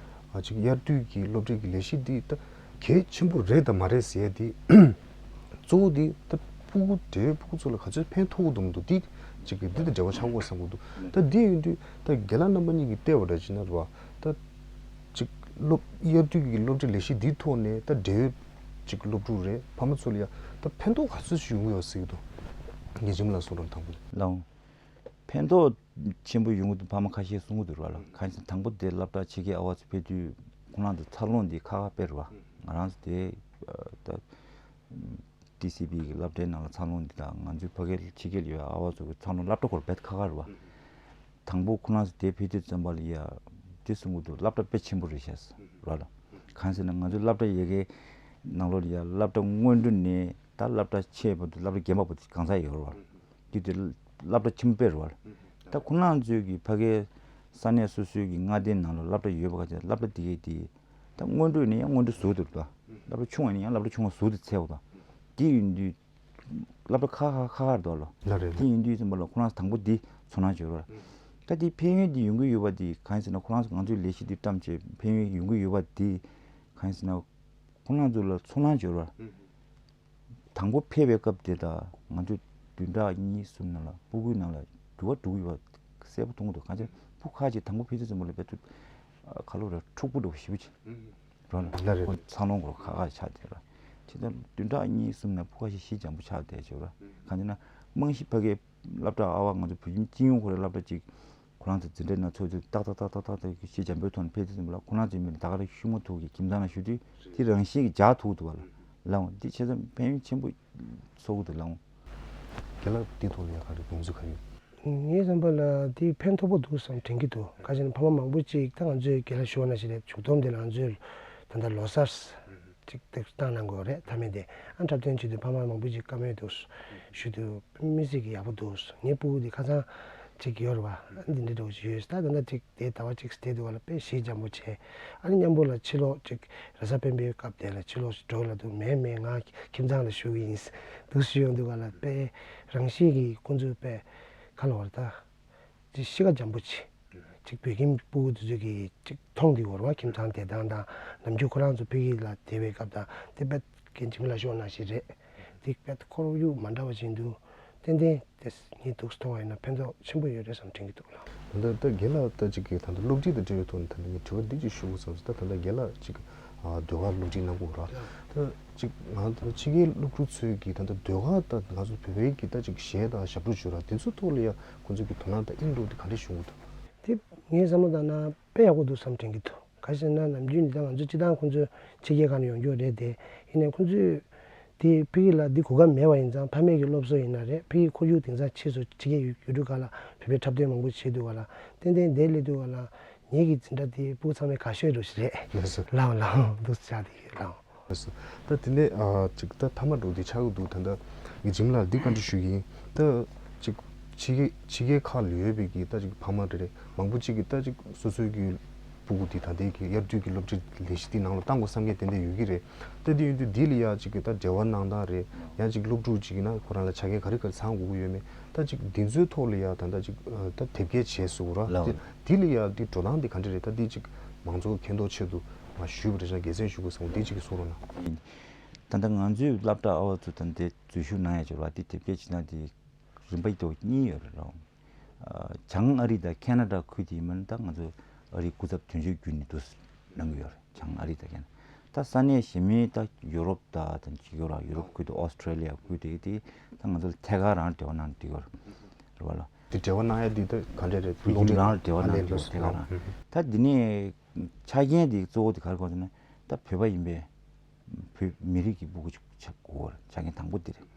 ཨ་ཅིག་དབྱར་དུས་ཀྱི་སློབ་ཁྲིད་ཀྱི་ལས་གཞི་འདི་ད་གལ་ཆེན་པོ་རེད་དང་མ་རེད་ཟེར་ཡ་འདི་གཙོ་བོ་འདི་ད་ཕྲུ་གུ་འབྲེལ་ཕྲུ་གུ་ཚོ་ལ་ག་ཚོད་ཕན་ཐོགས་ཀྱི་འདུག་མི་འདུག་འདི་ཅིག་གི་འདི་དང་འབྲེལ་བ་ཆགས་ཀྱི་ཡོད་བསམ་གྱི་འདུག་ད་འདི་ཡིན་དུས་ད་རྒན་ལགས་རྣམ་པ་གཉིས་ཀྱིས་བལྟས་པ་འདྲ་བྱས་ན་རེད་བ། ད་ཅིག་སློབ་དབྱར་དུས་ཀྱི་སློབ་ཁྲིད་ལས་གཞི་འདིའི་ཐོག་ནས་ད་འབྲེལ་ཡོད་ཅིག་སློབ་ཕྲུག་རེད་ཕ་མ་ཚོ་ལ་ཡ་ད་ཕན་ཐོགས་ག་ཚོད་ཅིག་ཡོང་གི་ཡོད་ཟེར་གྱི་འདུག་དགེ་འཇམ་ལགས་གསུང་རོགས་དང་པོ། ལགས་འོང་། ཕན་ཐོགས་ཆེན་པོ་ཡོང་གི་འདུག་ཕ་མ་ཁ་ཤས་གསུང་གི་འདུག་ར་ལ། ཁ་ཤས་དང་པོ་དེ་སློབ་གྲྭ་ཕྱི་རྒྱལ་ཨ་བ་ཚོ་ཕེབས་དུས་ཁོང་རང་ཚོ་འཚར་ལོངས་འདི་ཁག་ཁག་དཔེ་རེད་བ། ང་རང་ཚོ་དེ་ ད་ཊི་སི་བི་གི་སློབ་གྲྭའི་ནང་ལ་འཚར་ལོངས་འདི་དང་ང་ཚོའི་ཕ་གིའི་ཕྱི་རྒྱལ་ཡོད་ཨ་བ་ཚོ་གི་འཚར་ལོངས་སློབ་གྲྭ་སྐོར་རྦད་ཁག་ཁག་རེད་བ། དང་པོ་ཁོ་རང་ཚོ་དེ་ཕེབས་དུས་ཙམ་པ་ལ་ཡ་དེ་གསུང་གི་འདུག་སློབ་གྲྭ་དཔེ་ཆེན་པོ་རེད་ཤག་ར་ལ། གང་ཟེར་ན་ང་ཚོའི་སློབ་གྲྭ་ཡ་གིའི་ནང་ལོགས་ལ་ཡ་སློབ་གྲྭ་སྔོན་འགྲོ་ནས་ད་སློབ་གྲྭ་ཆེ་བར་དུ་སློབ་གྲྭ་རྒན་པ་བར་དུ་གང་ས་ཡོད་རེད་བ། དེ་དེ་སློབ་གྲྭ་ཆེན་པོ་དཔེ་རེད་བ། ད་ཁོ་རང་ཚོའི་གི་ཕ་གིའི་ས་གནས་སོ་སོའི་གི་མངའ་སྡེའི་ནང་ལ་སློབ་གྲྭ་ཡོད་པ་ག་ཚད་སློབ་གྲྭ་དེ་གའི་དེ་ད་སྔོན་འགྲོ་ནས་ཡང་སྔོན་འགྲོ་ཟུར་དུ་རེད་བ། སློབ་གྲྭ་ཆུང་བ་ནས་ཡང་སློབ་གྲྭ་ཆུང་བ་ཟུར་དུ་ཚད་པ་དང་། དེ་ཡིན་དུས་སློབ་གྲྭ་ཁག་ཁག་ཁག་ཁག་རེད་འདུག་ལ། ལ་རེད། དེ་ཡིན་དུས་ཙམ་པ་ལ་ཁོ་རང་དང་པོ་འདི་ཚོར་སྣང་བྱོས་ར། ད་དེ་ཕན་ཡོན་འདི་ཡོང་གི་ཡོད་པ་འདི་གང་ཡིན་ཟེར་ན་ཁོ་རང་ཚོ་ང་ཚོའི་ལས་གཞི་འདི་བཀྲམ་བྱས་ཕན་ཡོན་ཡོང་གི་ཡོད་པ་འདི་གང་ཡིན་ཟེར་ན་ཁོ་རང་ཚོ་ལ་ཚོར་སྣང་བྱོས་ར། དང་པོ་ཕེབས་པའི་སྐབས་དེ་དང་ང་ཚོ་བདུན་ཕྲག་གཉིས་གསུམ་ནང་ལ་སྤུ་གུའི་ནང་ལ་འགྱུར་བ་འགྲོ་གི་ཡོད་པ་གསལ་པོ་མཐོང་གི་འདུག་གང་ཅི་སྤུ་གུ་ཁག་ཅིག་དང་པོ་ཕེབས་དུས་ཙམ་པ་ལ་དཔེ་ཚུར་ཁ་ལོ་ར་འཁྲུག་པོ་འགྲོ་ཞེ་པོ་ཅིག་རོ་ལ་ལ་རེད། ཁོ་འཚར་ལོངས་སྐོར་ཁག་ཁག་ཆགས་བསྡད་ར། ཁྱེད་ཚོ་བདུན་ཕྲག་གཉིས་གསུམ་ནས་སྤུ་གུ་ཁ་ཤས་ཤི་འཇམ་པོ་ཆགས་བསྡད་བྱས་ར། གང་ཅི་ན་རྨང་གཞི་ཕ་གིའི་སློབ་གྲྭ་ཨ་བ་ང་ཚོ་བོད་ཁྱིམ་སྤྱི་ཡོངས་ཁོ་རའི་སློབ་གྲྭ་གཅིག་ཁོ་རང་ཚོ་འཛིན་གྲྭའི་ནང་ཚོགས་དུས་ཏག་ཏག་ཏག་ཏག་ཏག་ཏག་གི་ཤེས་བྱ་འབོད་ཐོག་ནས་ཕེབས་དུས་ཙམ་པ་ལ་ཁོ་རང་ཚོའི་མི་ལ་ད་ག་རེ་ཤུགས་མ་ཐུག་གི་ཁྱིམ་ཚང་ལ་ཞུ་དུས་དེ་རང་བཞིན་གྱི་འཇགས་ཐུབ་འདུག་བ་ལ་ལའང་འདི་ཆེ་ཚང་ཕན་ཡོན་ཆེན་པོ་ཚོགས་ཀྱི་འདུག་ལའང་། རྒན་ལགས་འདི་ཐོག་ལ་ཡ་ག་རེ་དགོངས་ཚུལ་ག་རེ་ཡོད། ངའི་བསམ་པ་ལ་འདི་ཕན་ཐོགས་པོ་འདུག་བསམ་དྲན་གྱི་འདུག་ག་ཅི་ན་ཕ་མ་མང་པོ་ཅིག་ད་ང་ཚོའི་རྒན་ལགས་ཞུ་བ་ནང་བཞིན་རེད། མཇུག་སྡོམ་དེ་ལ་ང་ཚོས་ད་ལྟ་ལོ་གསར་ཅིག་ཏིག་བཏང་གནང་དགོས་རེད། མཐའ་མའི་དེ་ཨ་འཁྲབ་སྟོན་བྱེད་དུས་ཕ་མ་མང་པོ་ཅིག་བཀའ་མོལ་འདུག་ཞུ་དུས་མི་ཚེ་གི་ཡག་པོ་འདུག་ངའི་སྤུ་གུ་དེ་ཁ་སང་ཅིག་ཡོད་རེད་བ། ཨ་འདི་འདྲ་འདྲ་བོ་ཞིག་ཡོད། ད་ད་ལྟ་ཅིག་དེ་ཟླ་བ་གཅིག་བསྡད་འདུག་ག་ལ་དཔེ་ཞེ་འཇམ་པོ་བྱས། ཨ་ནི་མཉམ་པོ་ལ་ཕྱི་ལོགས་ཅིག་རེས་གཟའ་སྤེན་པའི་སྐབས་དེ་ལ་ཕྱི་ལོགས་ཤིག་འགྲོ་ལ་འདུག་མེད་མེད་ང་ཁྱིམ་ཚང་ལ་བཞུགས་ཡིན་འདུག་ཞུ་ཡོང་འདུག་ག་ལ་དཔེ་རང་བཞིན་གྱི་ཁོང་ཚོའི་དཔེ་ག་ལ་བར་ད་ཅིག་གཤིས་ཀ་འཇམ་པོ་བྱས། ཅིག་བོད་ཁྱིམ་སྤུ་གུ་དེ་ཚོ་གིས་ཅིག་མཐོང་དུས་བར་བ་ཁྱིམ་ཚང་བསྡད་སྟངས་དང་ནམ་རྒྱུན་ཁོ་རང་ཚོ་ཕ་གི་ལ་བསྡད་པའི་སྐབས་དང་དེ་དཔེ་རྒན་འཇིགས་མེད་ལགས་ཞུ་བ་ནང་བཞིན་རེད། དེ་དཔེ་ཁོར་ཡུག་མ་འདྲ་བ་ཞིག་འདུག་ཏན་ཏན་དེ་ངས་འདུག་མཐོང་བ་ཡིན་ན་ཕན་ཐོགས་ཆེན་པོ་ཡོད་རེད་བསམ་དྲན་གྱི་འདུག་ལགས། ད་ལྟ་ད་རྒན་ལགས་ད་ཅིག་གིས་ད་ལྟ་སློབ་ཁྲིད་དང་འབྲེལ་བའི་ཐོག་ནས་ད་ལྟ་ངས་དྲི་བ་འདི་ཅིག་ཞུ་དགོས་བསམ་སོང་། ད་ད་ལྟ་རྒན་ལགས་ཅིག་ཨ་ཟློས་གར་སློབ་ཁྲིད་གནང་གི་ཡོད་ར། ད་ཅིག་ང་ད་ཕྱི་རྒྱལ་སློབ་ཕྲུག་ཚོས་ཀྱིས་ད་ལྟ་ཟློས་གར་ད་ང་ཚོ་བོད་པའི་གི་ད་ཅིག་གཞས་དང་ཞབས་བྲོ་བརྗོད་ར་དེ་ཚོའི་ཐོག་ལ་ཡ་ཁོང་ཚོས་ཀྱི་དོ་སྣང་དང་དབྱིངས་འགྲོ་དེ་ག་འདྲས་བྱུང་གི་འདུག་དེ་ངའི་བསམ་བློ་བཏང་ན་དཔེ་ཡག་པོ་འདུག་བསམ་དྲན་གྱི་འདུག་ག་ཞེ་ན་ནམ་རྒྱུན་ནི་ད་ང་ཚོ་སྤྱི་བཏང་ཁོང་ཚོ་ཕྱི་རྒྱལ་ཁག་ནས་ཡོང་རྒྱུ་རེད་དེ། ཡིན་ནའི་ཁོང་ཚོས་དེ་ཕ་གི་ལ་འདི་གོ་སྐབས་མེད་པ་ཡིན་ཙང་ཕ་མེས་ཀྱི་སློབ་གསོ་ཡིན་ན་རེད། ཕ་གི་ཁོར་ཡུག་དེང་སང་ཕྱིས་སུ་ཕྱི་རྒྱལ་ཡུལ་ཡུལ་གྲུ་ཁག་ལ་བོད་པའི་འཁྲབ་སྟོན་མང་པོ་བྱེད་འདུག་ག་ལ་ཏན་ཏན་དེ་སླེབས་འདུག་ག་ལ་ངེད་ཀྱི་འཛིན་གྲྭ་དེ་སྤུ་གུ་ཚང་མའི་དགའ་ཤོས་རུ་ཞིག་རེད། ལགས་སོ། ལའོ་ལའོ་འདུག་ཆགས་དེ་ལའོ། ལགས་སོ། ད་དེ་ནས་ཨ་ཅིག་ད་མཐའ་མ་འགྲོ་དེ་ཆགས་ཀྱི་འདུག་ད་ལྟ་ངས་འཇིགས་མེད་ལགས་འདི་བཀའ་འདྲི་ཞུ་གི་ཡིན། ད་ཅིག་ཕྱི་རྒྱལ་ཕྱི་རྒྱལ་ཁག་ལ་ཡོད་པའི་གི་ད་ཅིག་ཕ་མ་རེ་རེ་མང་པོ་ཅིག་གིས་ད་ཅིག་སོ་སོའི་གི་སྤུ་གུ་དེ་ད་ལྟའི་གི་དབྱར་དུས་ཀྱི་སློབ་ཁྲིད་ལས་གཞི་དེ་ནང་ལ་བཏང་དགོས་བསམ་མཁན་ཏན་ཏན་ཡོད་ཀྱི་རེད། ད་དེ་ཡིན་དུས་འདི་ལ་ཡ་ཅིག་གི་ད་འབྲེལ་བ་གནང་སྟངས་རེད། ཡང་ཅིག་སློབ་ཕྲུག་ཅིག་ཡིན་ན་ཁོ་རང་ལ་ཆ་རྐྱེན་ག་རེ་ག་རེ་ཚང་དགོས་ཀྱི་ཡོད་མེད། ད་ཅིག་འདི་ཚོའི་ཐོག་ལ་ཡ་ད་ད་ཅིག་ད་དེབ་སྐྱེལ་བྱས་སུ་ར། ལའོ། དེ་འདི་ལ་ཡ་འདི་འགྲོ་སྟངས་འདི་ག་འདྲ་རེད། ད་འདི་ཅིག་མང་ཚོགས་མཁྱེན་རྟོགས་ཆེད་དུ་ང་ཞུས་པ་རེད་ཅང་དགེ་མཚན་ཞུ་དགོས་བསམ་འདི་ཅིག་གི་གསུང་རོགས་གནང་། ད་ལྟ་ང་ཚོའི་སློབ་གྲྭ་ཨ་བ་ཚོ་ད་འདི་འཛུལ་ཞུགས་གནང་ཡ་ཅིག་ར། འདི་དེབ་སྐྱེལ་བྱེད་སྟངས་འདི་རིམ་པ་ཡིན་དུ་གཉིས་ཡོད་རེད་ར། བྱང་ཨ་རི་དང་ཁེ་ན་ཌ་ཁུལ་དེ་ཡིན་མིན་ད་ང་ཚོ་ཨ་རིའི་སྐུ་ཚབ་དོན་གཅོད་བརྒྱུད་ནས་འདུག་གནང་གི་ཡོད་རེད། བྱང་ཨ་རི་དང་ཁེ་ན་ད་ས་གནས་གཞན་མིན་ད་ཡུ་རོབ་ད་དང་ཅིག་ཡོད་ར། ཡུ་རོབ་ཁུལ་དུ་ཨོ་སི་ཀྲེ་ལི་ཡ་ཁུལ་དེ་དེ་ད་ང་ཚོ་ལ་ཐད་ཀར་རང་འབྲེལ་བ་གནང་འདུག་ཡོད་རེད་བ་ལ། དེ་འབྲེལ་བ་གནང་ཡ་དེ་ད་ག་འདྲ་རེད། བོད་ཁྱིམ་རང་ལ་འབྲེལ་བ་གནང་འདུག་ཐད་ཀར་རང་། ད་འདི་ནས་ཆ་རྐྱེན་དེ་གཙོ་བོ་དེ་ག་རེ་གོ་ཟེར་ན་ད་བོད་པ་ཡིན་པས། བོད་མི་རིགས་ཀྱི་སྤུ་གུ་ཅིག་ཆགས་དགོས་པར་ཆ་རྐྱེན་དང་པོ་འདི་རེད།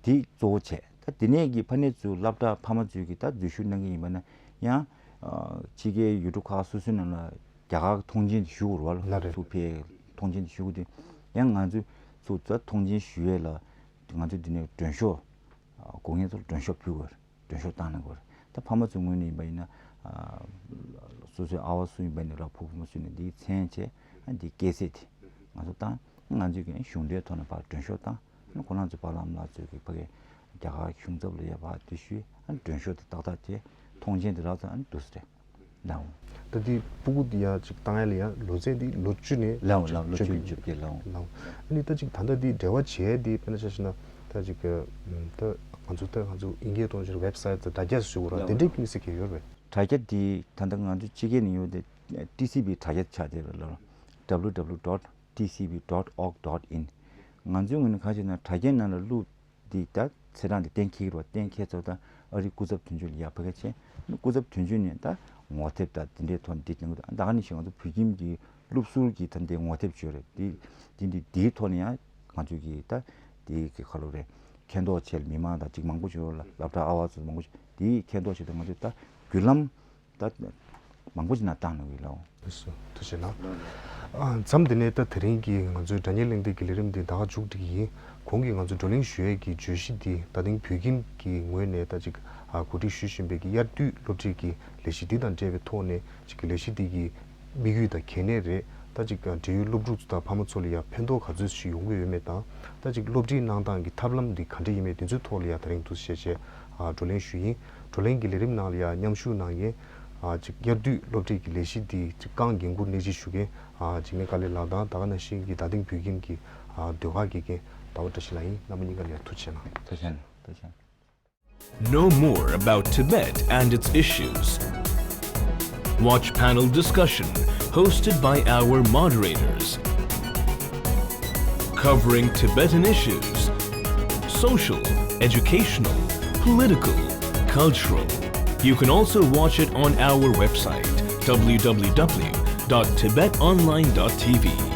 དེ་གཙོ་བོ་བྱས། ད་དེ་ནས་ཀྱི་ཕ་ནས་ཚུར་སློབ་གྲྭ་ཕ་མ་ཚོས་ཀྱི་ད་འཛུལ་ཞུགས་གནང་གི་ཡིན་པ་ན་ཡང་ཕྱི་རྒྱལ་ཡུལ་གྲུ་ཁག་སོ་སོའི་ནང་ལ་རྒྱ་གར་མཐོང་མཆན་དེ་ཞུ་དགོས་རེད་བ་ལ། ལ་རེད། ཚུར་ཕེབས་མཐོང་མཆན་དེ་ཞུ་དགོས་དུས་ཡང་ང་ཚོས་ཚུར་ད་མཐོང་མཆན་ཞུ་ཡས་ལ་ང་ཚོས་འདི་ནས་མགྲོན་ཤོག་དགོས་མཁན་ཚོར་མགྲོན་ཤོག་ཕུལ་དགོས་རེད། མགྲོན་ཤོག་བཏང་གནང་དགོས་རེད། ད་ཕ་མ་ཚོའི་ངོས་ནས་ཡིན་པ་ཡིན་ན་ཨ་སོ་སོའི་ཨ་བ་སུ་ཡིན་པ་ཡིན་ན་ར་ཕུ་བོ་མོ་སུ་ཡིན་ན་འདིའི་མཚན་བྱས་ཨ་འདིའི་སྐྱེས་ཚེས་དེ་ང་ཚོ་བཏང་། ང་ཚོས་ཀྱང་གཞུང་འབྲེལ་ཐོག་ནས་ཕར་མགྲོན་ཤོག་བཏང་། ཁོ་རང་ཚོའི་པཱ་ལགས་ཨ་མ་ལགས་ཚོས་ཀྱི་ཕ་གི་རྒྱ་གར་གཞུང་ཚབ་ལ་ཡ་ཕར་དེ་ཞུས་ཨ་མགྲོན་ཤོག་དེ་ཏག་ཏག་བྱས་མཐོང་མཆན་དེ་རག་ཚར་ཨ་འདུག་སེ་རེད། ལའོ། ད་འདི་སྤུ་གུ་འདི་ཡ་ཅིག་བཏང་ཡ་ལ་ཡ་ལོ་ཚད་འདི་ལོ་བཅུ་ནས་ལའོ་ལའོ་ལོ་བཅུ་ནས་བཅུ་བརྒྱད་ལའོ། ལའོ། ཨ་ནི་ད་ཅིག་ད་ལྟ་འདི་འབྲེལ་བ་བྱས་འདི་དཔེར་ན་ཆ་བཞག་ན་ད་ཅིག་ད་ང་ཚོ་ད་ང་ཚོ་དབྱིན་སྐད་ཐོག་ནས་ཝེབ་སའིཊ་དང་དྲ་རྒྱ་ཞུ་དགོས་ར། ལའོ། དེ་འདྲའི་ཀུན་སེ་གས་ཡོད་རེད། དྲ་རྒྱ་འདི་ད་ལྟ་ང་ཚོ་ཕྱི་རྒྱལ་ནས་ཡོད་དེ་ཊི་སི་བི་དྲ་རྒྱ་ཆགས་བསྡད་རེད་ལ། W W W dot T C B dot org dot in། ང་ཚོའི་ངོས་ནས་གང་ཞིག་ན་དྲ་རྒྱའི་ནང་ལ་བླུགས། འདི་ད་ཚེས་གྲངས་འདི་གཏན་འཁེལ་གྱི་རེད་བ། གཏན་འཁེལ་ཚར་ད་ཨ་རིའི་སྐུ་ཚབ་དོན་གཅོད་ལ་ཡར་ཕ་གི་བྱས། སྐུ་ཚབ་དོན་གཅོད་ནས་ད་ངོ་དེབ་ད་འདི་འདྲའི་ཐོག་འདི་གནང་གི་འདུག་ད་ག་ནང་བཞིན་ང་ཚོ་བོད་ཁྱིམ་གྱི་ སློབ་ཟུར་གྱི་ད་འདི་ངོ་དེབ་ཅིག་ཡོད་རེད། འདི་འདི་འདི་འདིའི་ཐོག་ནས་ཡང་ང་ཚོས་ཀྱི་ད་འདི་གི་ཁ་ལོ་རེད། མཁྱེན་རྟོགས་ཆེད་མི་མང་དང་ཅིག་མང་པོ་ཅིག་ཡོད་ལ། སློབ་གྲྭ་ཨ་ཝ་ཚོ་མང་པོ་ཅིག་འདིའི་མཁྱེན་རྟོགས་ཆེད་དུ་ང་ཚོས་ད་བརྒྱུད་ལམ་ད་མང་པོ་ཅིག་ནང་བཏང་འདུག་ཡིན་ལགས། ཐུགས་རྗེ་གནང་། ཨ། མཚམས་འདི་ནས་ད་དེ་རིང་གི་ང་ཚོའི་སྒྲ་སྙན་གླེང་སྟེགས་ཀྱི་ལས་རིམ་འདི་ད་ག་མཇུག་སྒྲིལ་གྱི་ཡིན། གོང་གི་ང་ཚོས་བགྲོ་གླེང་ཞུ་ཡས་ཀྱི་བརྗོད་གཞི་འདི་ད་ཐེངས་བོད་ཁྱིམ་གྱི་ངོས་ནས་ད་ཅིག་ཨ། གོ་སྒྲིག་ཞུ་བཞིན་པའི་གི་དབྱར་དུས་སློབ་ཁྲིད་ཀྱི་ལས་གཞི་འདི་དང་འབྲེལ་བའི་ཐོག་ནས་ཅིག་གི་ལས་གཞི་འདི་གི་དམིགས་ཡུལ་དང་གལ་གནད་རེད། ད་ཅིག་འབྲེལ་ཡོད་སློབ་ཕྲུག་ཚོ་དང་ཕ་མ་ཚོ་ལ་ཡང་ཕན་ཐོགས་ག་ཚོད་ཞིག་ཡོང་གི་ཡོད་མེད་དང་། ད་ཅིག་སློབ་ཁྲིད་གནང་སྟངས་ཀྱི་ཐབས་ལམ་འདི་ག་འདྲ་ཡིན་མེད་འདི་ཚོའི་ཐོག་ལ་ཡང་དེ་རིང་འདུག་སེ་བཤད་བྱས་ཨ། བགྲོ་གླེང་ཞུས་ཡིན། བགྲོ་གླེང་གི་ལས་རིམ་ནང་ལ་ཡང་མཉམ་ཞུགས་གནང་མཁན་ཨ། ཅིག་དབྱར་དུས་སློབ་ཁྲིད་ཀྱི་ལས་གཞི་འདི་ཅིག་རྐང་འགན་འཁུར་སྣེ་ཁྲིད་ཞུ་མཁན་ཨ། འཇིགས་མེད་དཀའ་ལས་ལགས་དང་ད་ག་ནང་བཞིན་གྱི་ད་ཐེངས་བོད་ཁྱིམ་གྱི་ཨ། ཟློས་གར་དགེ་རྒན་ཟླ་བ་བཀྲ་ཤིས་ལགས་ཡིན། རྣམ་པ་གཉིས་ཀ་ལ་ཡང་ཐུགས་རྗེ་གནང་། ཐུགས་རྗེ་གནང་། ཐུགས་རྗེ་གནང་། Know more about Tibet and its issues. Watch panel discussion hosted by our moderators, covering Tibetan issues, social, educational, political, cultural. You can also watch it on our website, w w w dot tibet online dot t v.